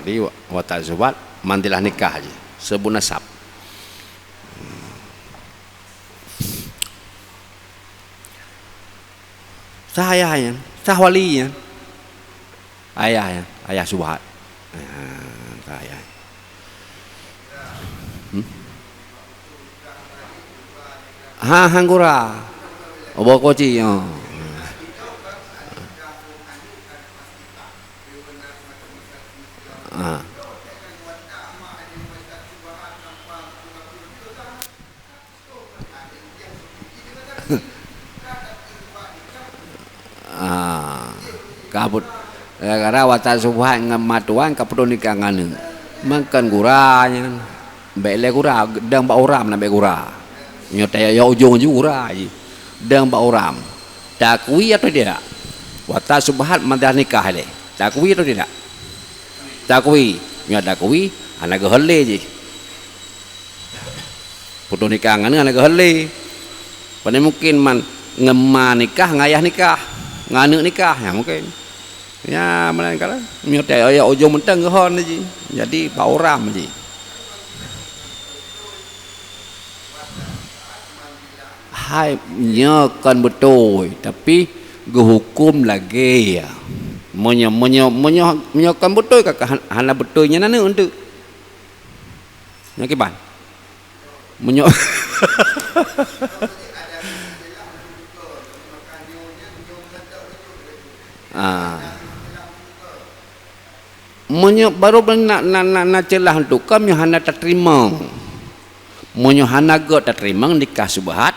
jadi, wa-, watak subhat, mantilah nikah jih. Subut nasab. Sah ayah nyan, sah wali nyan. Ayah nyan, ayah subhat. Ah, sah ayah. Hmm? Ha, han gura. Oh, boh koci, oh. Ah. Ah, ka put-, gara-gara watak subhat ngon matuan ka putôh nikah ngon aneuëk. Meukan gura nyan. Bèk lé gura, dang bak uram na bèk gura. Nyoe tayok ujong ju gura ji. Dang bak uram. Takui atau tidak? Wata subhat madah nikah lé. Takui atau tidak? Takui. Nyoe takui, hana geuhon lé ji. Putôh nikah ngon hana geuhon lé. Pane mungkin man ngon ma nikah, ngon ayah nikah, ngon aneuk nikah, ya mungkin. Ya, meunan kala. Nyoe tayok ujong mantong geuhon ji. Jadi bak uram ji. Hai, nyoe kon beutôi, tapi geuhuköm lagèe ya. Meunyoe, meunyoe, meunyoe, meunyoe kon beutôi ka, ka han-, hana beutôi nyan aneuk enteuk. Nyoe kiban. Meunyoe Ah. Meunyoe barô na, na, na, na ceulah untuk ka, meunyoe hana tateurimong. Meunyoe hana gèt tateurimong nikah subhat,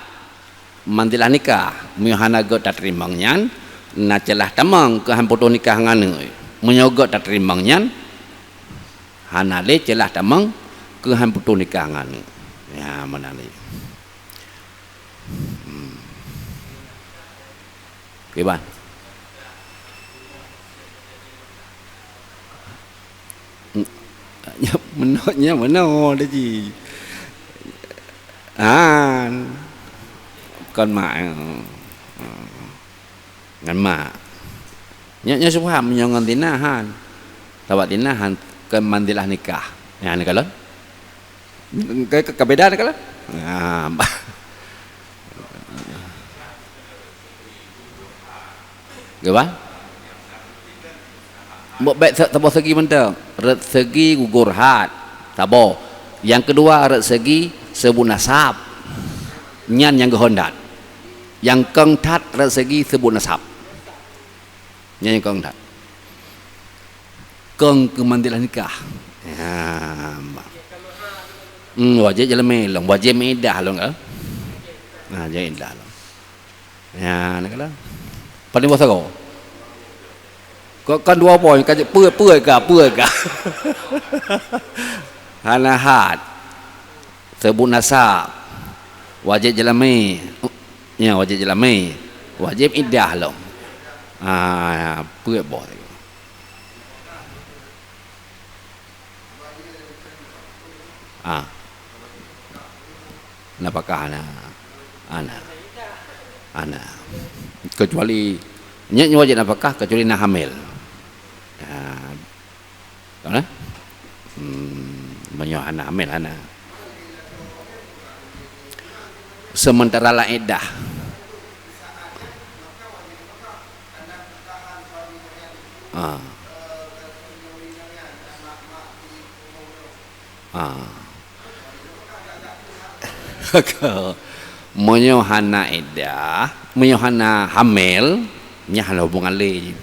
manzilah nikah. Meunyoe hana gèt tateurimong nyan, na ceulah tamong keu han putôh nikah ngon aneuk. Meunyoe gèt tateurimong nyan, hana lé ceulah tamong keu han putôh nikah ngon aneuk. Ya, meunan lé. Hmm. Kiban. Nyoe meunoe, nyoe meunoe teuh ji. Han. Kon mak. Ngon mak. Nyoe, nyoe subhat meunyoe ngon tina han. Sabab tina han kon manzilah nikah. Nyan kalon. Ka, ka, ka beda ni kalau? Nah, geuba? Mbok bèk sa-, saboh segi mantong. Rot segi gugor hat. Saboh. Nyang keudua, rot segi seubut nasab. Nyan nyang geuhon that. Nyang kong that, rot segi seubut nasab. Nyan nyang kong that. Kong keu manzilah nikah. Ya, ma-, hmm, wajéb jeulamé lom, wajéb meuidah lom, kan? Nah, wajéb idah lom. Ya, nak kala. Paling boh sagoe. Kok kan dua boh, kan peue, peue ka, peue ka. Hana hat. Seubut nasab. Wajéb jeulamé. Ya, wajéb jeulamé. Wajéb idah lom. Ah, peuet boh. Ah. Nafakah na. Ana. Ana. Kecuali, nyoe, nyoe wajéb nafakah kecuali na hamil. Ah. Tahu, nah? Hmm, meunyoe hana hamil, hana. Sementara lam iddah. Ah. Ah. Meunyoe hana iddah, meunyoe hana hamil, nyan hana hubungan lé.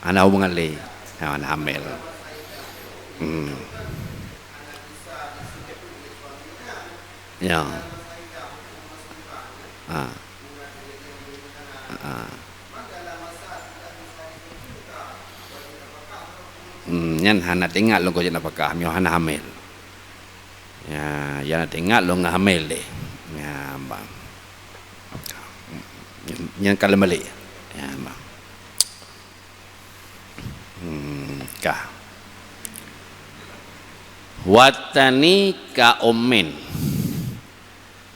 Hana hubungan lé. Ha, hana hamil. Hmm. Ya. Ha. Ha. Hmm, nyan hana teuingat lôn keu wajéb nafakah, meunyoe hana hamil. Ya, ya hana teuingat lôn ngon hamil deh. Ya, bang. Nyan ka lom balek. Ya, bang. Hmm, ka. Watani ka ummin.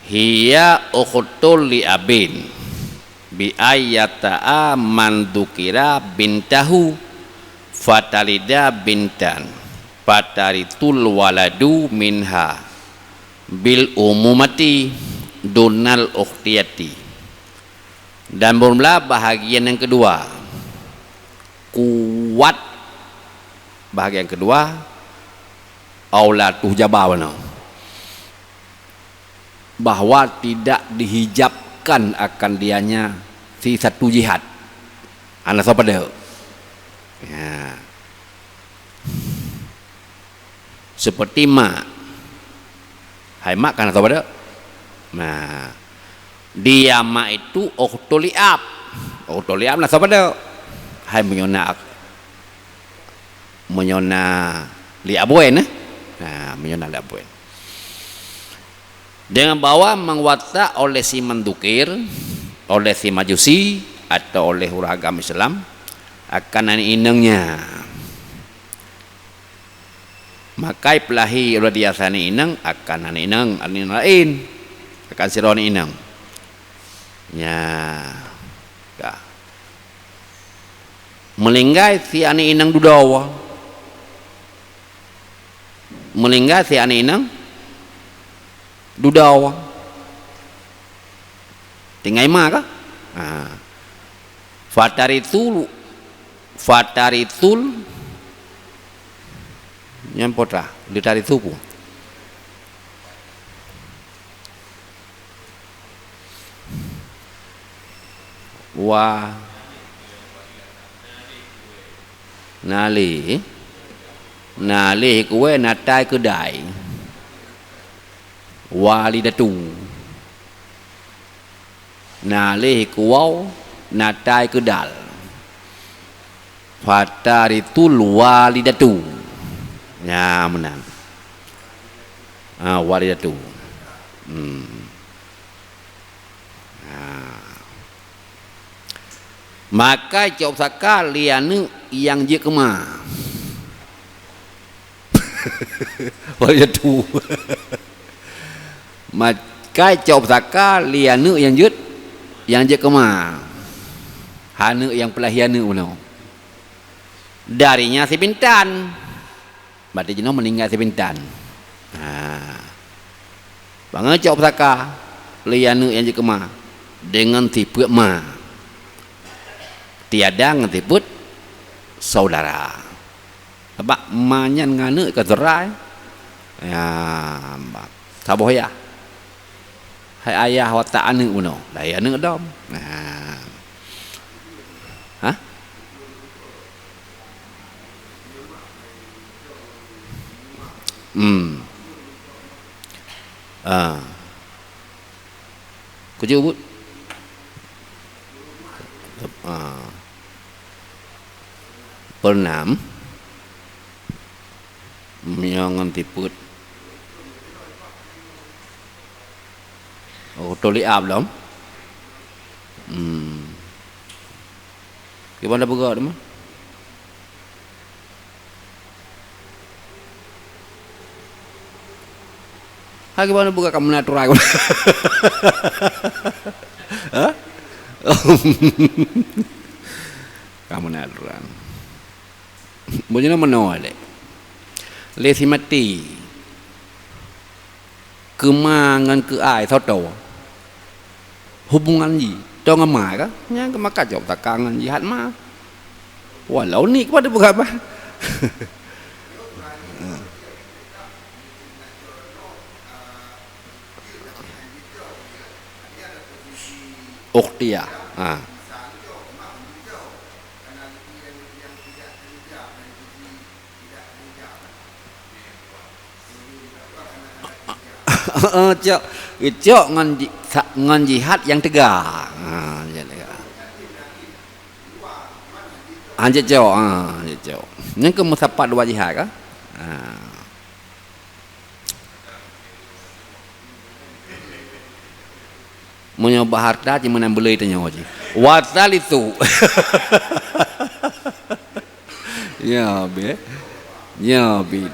Hiya ukhtul li abin. Bi ayyata'a man dzukira bintahu. Fatalida bintan. Fatarisul waladu minha. Bil umumati dunal ukhtiyati. Dan beureulah bahagian nyang keudua. Kuat bahagian keudua, aula tuhjaba bana. Bahwa tidak dihijabkan akan dianya si satu jihad. Hana soe padeuek. Ya. Seperti mak. Hai mak kan atau pada? Nah, dia mak itu ukhtul li ab. Ukhtul li ab na soe pada? Hai meunyoe na, meunyoe na li ab wèn, eh? Nah, meunyoe na lé buet. Dengan bahwa meuwatak oleh si mandukir, oleh si Majusi, atau oleh ureuëng agama Islam, akan aneuk inong nyan. Maka peulahi uroe dia aneuk inong, akan aneuk inong, aneuk inong laén, akan sidroe aneuk inong. Nya, ka. Meuninggai si aneuk inong dudoe. Meuninggai si aneuk inong dudoe. Tinggai ma ka? Ha. Fatarisul, fatarisul, nyan putra, ditarisu pu. Wa, na lé, na lé kuwé natai keudai. Walidatu. Na lé kuwau natai keudal. Fatarisul walidatu. Nya meunan. Ha, walidatu. Hmm. Ha. Maka cok saka lé aneuk nyang jeuet keu ma. Walidatu. Maka cok saka lé aneuk nyang jeuet, nyang jeuet keu ma. Aneuk nyang peulahi aneuk bunoe. Dari nyan sibintan. Berarti jinoe meuninggai sibintan. Ha. Bangai cok pusaka lé aneuk nyang jeuet keu ma deungon sifeuet ma. Tiada ngon sifeuet saudara. Sabab ma nyan ngon aneuk ka saudara. Ya, saboh ya. Hai ayah watak aneuk bunoe, laén aneuk dom. Nah. Hah? Hmm. Ah. Kujubut. Ah. Pernah. Meunyoe ngon sifeuet. Oh, tuléh ab lom. Hmm. Kiban dah peugah teuma? Ha, kiban dah peugah kamu nak turai. Ha? Kamu nak turai. Bujuna meunoe lé. Lé si maté. Keu ma ngon keu ai soe toe. Hubungan jih, toe ngon ma ka? Nyan keu maka jaweueb takangan jih hat ma. Walau ni kepada peugah bah. Ukhtiyah. Ha. Heeh, cok. Cok ngon ji-, sa-, ngon jihad nyang teuga. Ha, nyang teuga. Hanjeuet cok, ha, hanjeuet cok. Nyan keu meusapat dua jihad ka? Ha. Meunyoe bak harta cit meunan beuloi tanyoe cit. Wasalisu. Ya, bi. Ya, bi.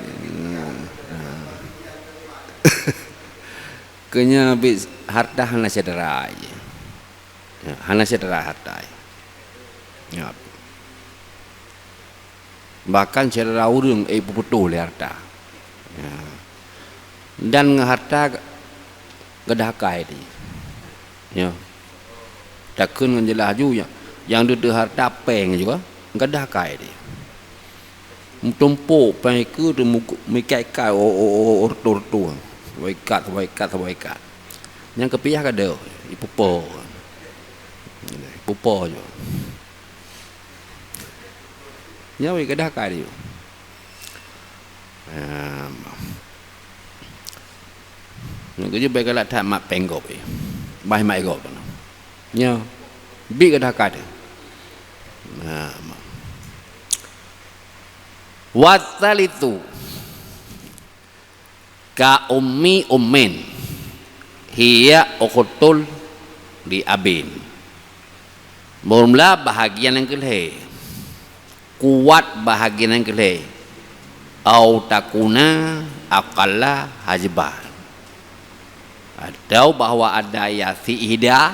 Keu nyan bi harta hana syedara. Ya, hana syedara harta. Ya. Bahkan syedara ureuëng, eh, ipeuputoh lé harta. Ya. Dan ngon harta gadôh akai di. Ya. Takheun ngon jeulaih aju, ya. Nyang deuh-deuh harta péng juga gadôh akai di. Meutumpôk péng ikeue teuh, meuikat-ikat, o, o, o, o, reutôh-reutôh. Saboh ikat, saboh ikat, saboh ikat. Nyang keupiah ka deuh, ipupo. Ipupo juga. Nyoe wéh gadôh akai di. Ehm. Nyoe keujeuet bèk galak that mat péng gob, eh. Bah mat gob. Nyoe. Bit gadôh akai di. Ehm. Wasalisu. Ka ummi ummin, hiya ukhtul li abin. Mula bahagian nyang keulhèe, kuat bahagian nyang keulhèe, au takuna aqalla hajban, atau bahwa ada ya si ihda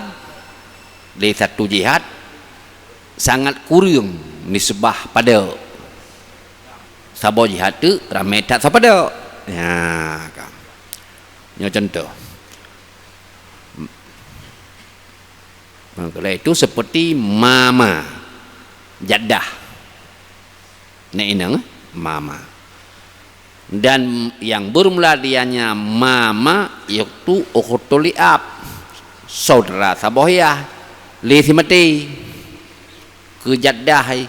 di satu jihad sangat kureueng nisbah pada saboh jihad teuk ramé that sapada. Ya, ka. Nyoe contoh. Maka itu seperti mama, jaddah. Nek inong, mama. Dan yang bermula dianya mama, yaitu ukhtul li ab, saudara saboh yah, lé si maté. Keu jaddah ai.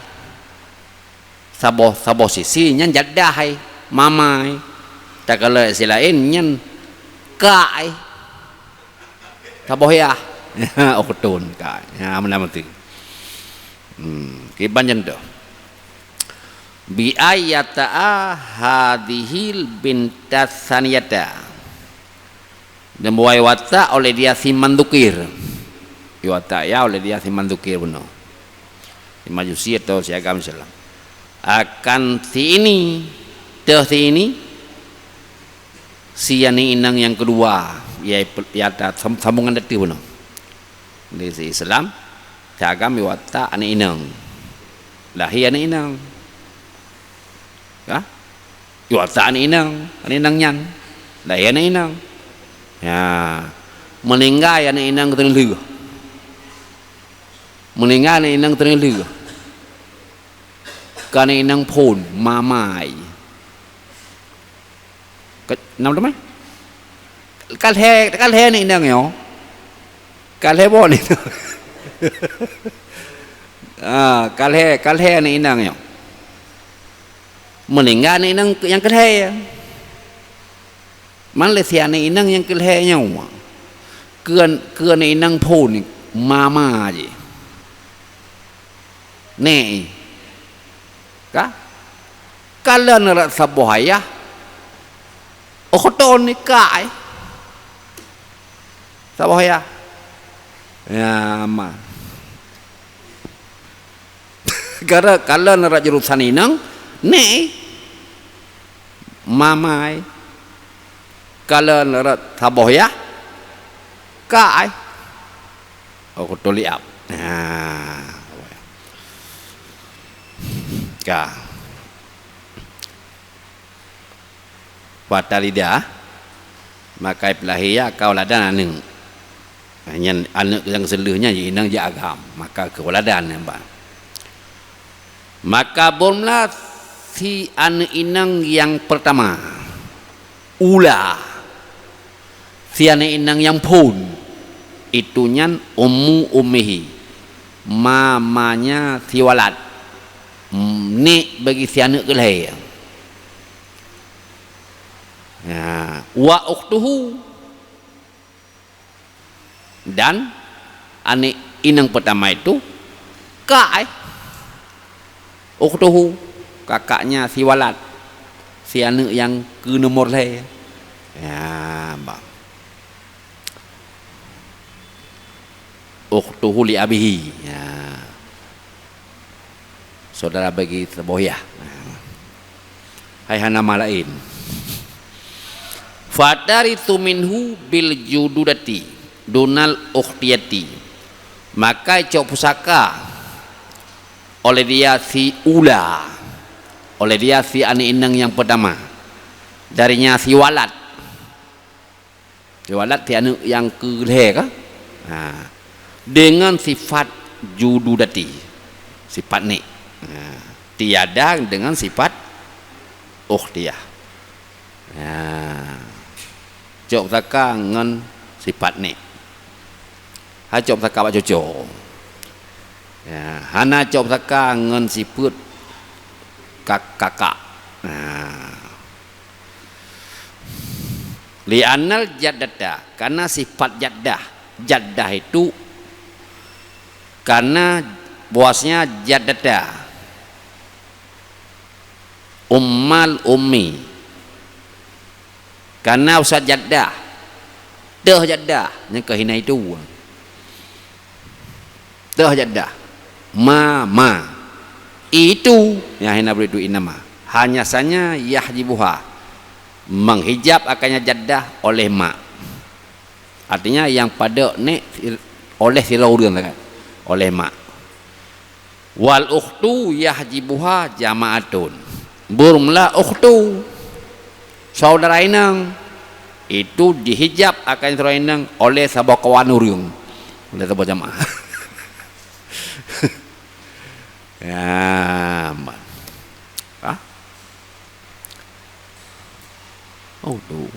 Saboh, saboh sisi nyan jaddah ai, mama ai. Takalon sisi laén nyan kak ai. Saboh yah. Ukhtun kak. Ya, meunan meuti. Hmm, kiban nyan tu. Bi ayyata'a hadhil bintas saniyata. Dan buai watak oleh dia si mandukir. Di watak ya oleh dia si mandukir bunoe. Di Majusi atau si agam Islam. Akan si ini, teuh si ini, si aneuk inong nyang keudua, ya, ya ta-, sam-, sambungan dati bunoe. Di si Islam, si agam di watak aneuk inong. Lahé aneuk inong. Ya? Iwasa aneuk inong, aneuk inong nyan. Lahé aneuk inong. Ya. Meuninggai aneuk inong keuteuneuh lheueh. Meuninggai aneuk inong keuteuneuh lheueh. Ka aneuk inong phon, mamai. Ka, nam teumai? Ka lhèe, ka lhèe aneuk inong nyoe. Ka lhèe bon itu. Ah, ka lhèe, ka lhèe aneuk inong nyoe. Meuninggai aneuk inong nyang keulhèe. Man lé si aneuk inong nyang keulhèe nyoe. Keu, keu aneuk inong phon mama jih. Nèk. Ka? Kalon rot saboh ayah. Ukhtun nikah, eh. Saboh ayah. Ya, ma. Gara kalon rot jurusan inong, nèk. Mamai. Kalon rot saboh ayah. Kak, eh. Ukhtun li ab. Ha. Ka. Fatalida, maka peulahé ya ka uladan aneuk. Nyan aneuk nyang seuleuh nyan inong jak agam, maka keu uladan nyan ba. Maka bon meulah si aneuk inong nyang peurtama, ula, si aneuk inong nyang phon, itu nyan ummu ummihi, mamanya si walad, nèk bagi si aneuk keulhèe. Ya, wa ukhtuhu. Dan aneuk inong peurtama itu kak, eh. Ukhtuhu, kakaknya si walad, si aneuk nyang keu nomor lhèe. Ya, ba. Ukhtuhu li abihi. Ya. Saudara bagi saboh yah. Hai hana ma laén. Fataritsu minhu bil jududati dunal ukhtiyati. Maka cok pusaka oleh dia si ula, oleh dia si aneuk inong nyang peurtama. Darinya si walad. Riwayat si aneuk nyang keulhèe ka? Ha. Deungon sifat jududati, sifat nèk. Ha. Tiada deungon sifat ukhtiyah. Ha. Cok saka ngon sifat nèk. Ha cok saka bak cuco. Ya, hana cok saka ngon sifeuet kak-, kakak. Ha. Li'annal jaddata, karena sifat jaddah. Jaddah itu karena bahwasanya jaddata ummal ummi. Karena usah jaddah. Teuh jaddah, nyan keuh hina itu. Teuh jaddah. Ma, ma. Itu, nyang hina bri itu innama. Hanya saja yahjibuha. Menghijab akannya jaddah oleh ma. Artinya, nyang padub nek oleh sidroe ureuëng, kan? Oleh ma. Wal ukhtu yahjibuha jama'atun. Beureumeula ukhtu, saudara inong, itu jihijab akan saudara inong oleh saboh kawan ureuëng, oleh saboh jamaah. Ya, man. Ah? Oh, tu.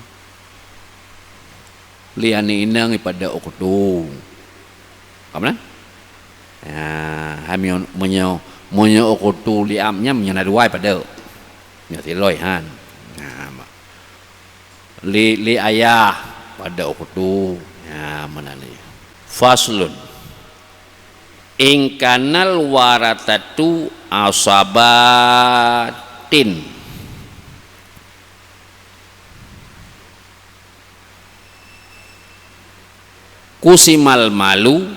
Lé aneuk inong ipada ukhtu. Ka meunan? Ya, hai meunyoe, meunyoe, meunyoe ukhtu li am nyan, meunyoe na dua ipada. Nyoe siloi han. Nah, ma-, li, li ayah pada ukhtu. Ya, meunan lé. Faslun. In kanal warathatu asabatin. Qusimal malu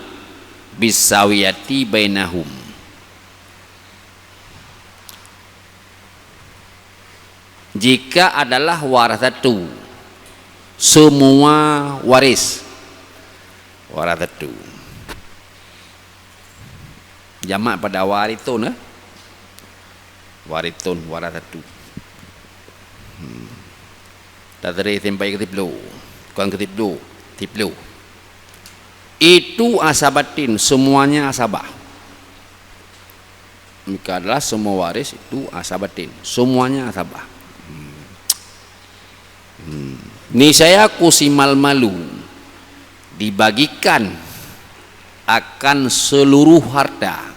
bisawiyati bainahum. Jika adalah warathatu, semua waris. Warathatu. Jamak pada warithun, eh? Warithun, warathatu. Hmm. Tasrif sampai ke siploh. Kon ke siploh, siploh. Itu asabatin, semuanya asabah. Maka adalah semua waris itu asabatin, semuanya asabah. Hmm. Hmm. Niscaya qusimal malu, dibagikan akan seluruh harta.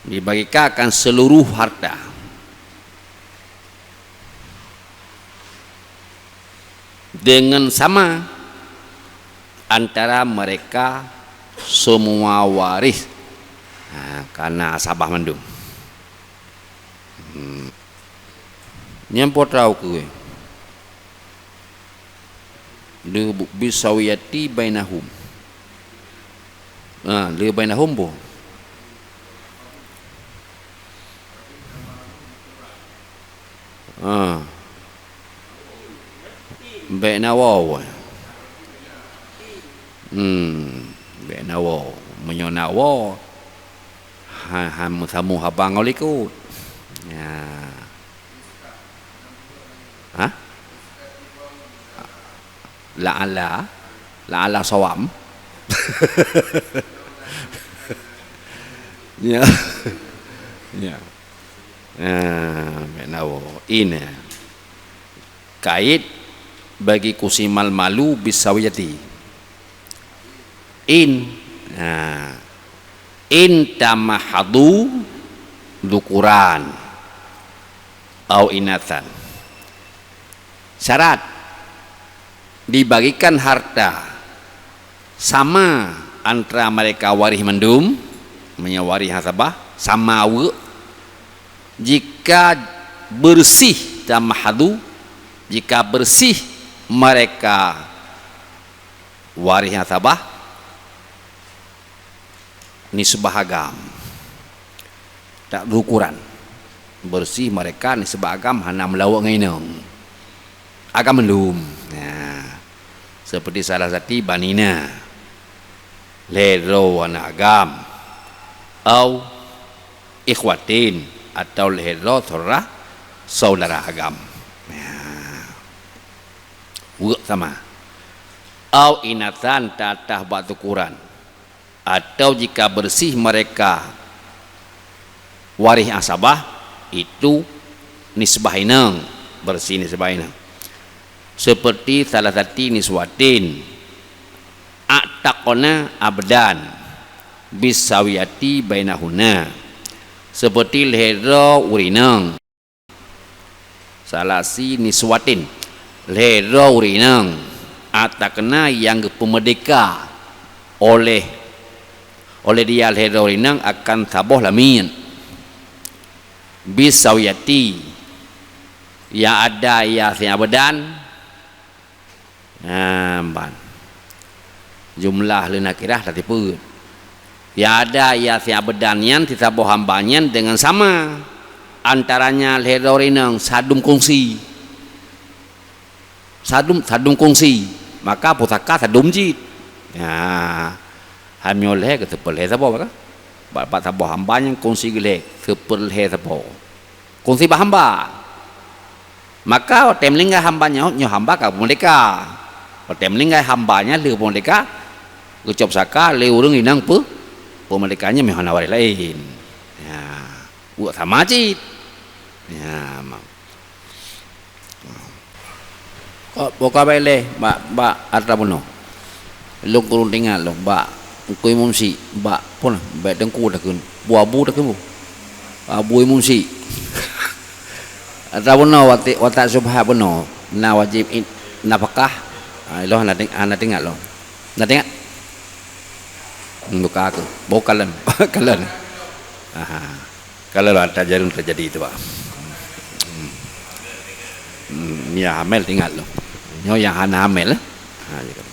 Dibagikan akan seluruh harta. Dengan sama antara mereka semua waris. Ha, karena asabah mandum. Hmm. Nyan peue tau keu lé bisawiyati bainahum. Ha, lé bainahum boh. Ha. Bék na woe. Hmm, bék na woe. Meunyoe na woe, ha, ha, meusamu haba ngon likot. Ya. Ha? La'alla, la'alla sawab. Ya. Ya. Ah, bék na woe. Ina. Kait bagi qusimal malu bisawiyati. In, nah, in tamahadu dzukuran au inatsan. Syarat dibagikan harta sama antara mereka waris mandum, meunyoe waris asabah, sama aweuek, jika bersih tamahadu, jika bersih mereka waris asabah, nisbah agam. Tak berukuran. Bersih mereka nisbah agam hana meulawok ngon inong. Agam mandum. Nah, seperti salah satu banina. Lhèe droe aneuk agam. Au ikhwatin, atau lhèe droe saudara, saudara agam. Nah. Weuek sama. Au inatsan, tatah bak tukuran. Atau jika bersih mereka waris asabah, itu nisbah inong, bersih nisbah inong. Seperti salah satu niswatin, a'taqna abdan, bisawiyati bainahunna. Seperti lhèe droe ureueng inong. Salasi niswatin, lhèe droe ureueng inong, a'taqna nyang geupeumerdeka oleh, oleh dia lhèe droe ureueng inong akan saboh lamiet. Bisawiyati, Ya ada ya si abadan. Nah, ban. Jumlah leuheuh nakirah tatipeuet. Ya ada ya si abadan nyan si saboh hamba nyan dengan sama. Antaranya lhèe droe inong sadum kongsi. Sadum, sadum kongsi. Maka pusaka sadum cit. Ya. Hai meunyoe lhèe keu seupeulhèe saboh maka. Bak, bak saboh hamba nyang kongsi geulhèe seupeulhèe saboh. Kongsi bak hamba. Maka watèe meuninggai hamba nyoe, nyoe hamba ka peumerdeka. Watèe meuninggai hamba nyan lheuh peumerdeka, geucok saka lé ureueng inong peu-, peumerdeka nyan meuhana waréh laén. Ya, buet sama cit. Ya, ma-, boka bailèe bak, bak atra bunoe. Lôn kureueng teuingat lôn bak Teungku Imum Syik, bak pun, bak Teungku takheun, bu Abu takheun bu. Abu Imum Syik. Atra bunoe watak, watak syubhat bunoe, na wajéb it-, nafakah. Ha, ilôn hana teuing-, hana teuingat lôn. Na teuingat? Hmm, buka aku. Boh kalon. Kalon. Aha. Kalau lah tajadi, tajadi itu, Pak. Hmm. Hmm, ya hamil teuingat lôn. Nyoe nyang hana hamil, eh? Ha, ya.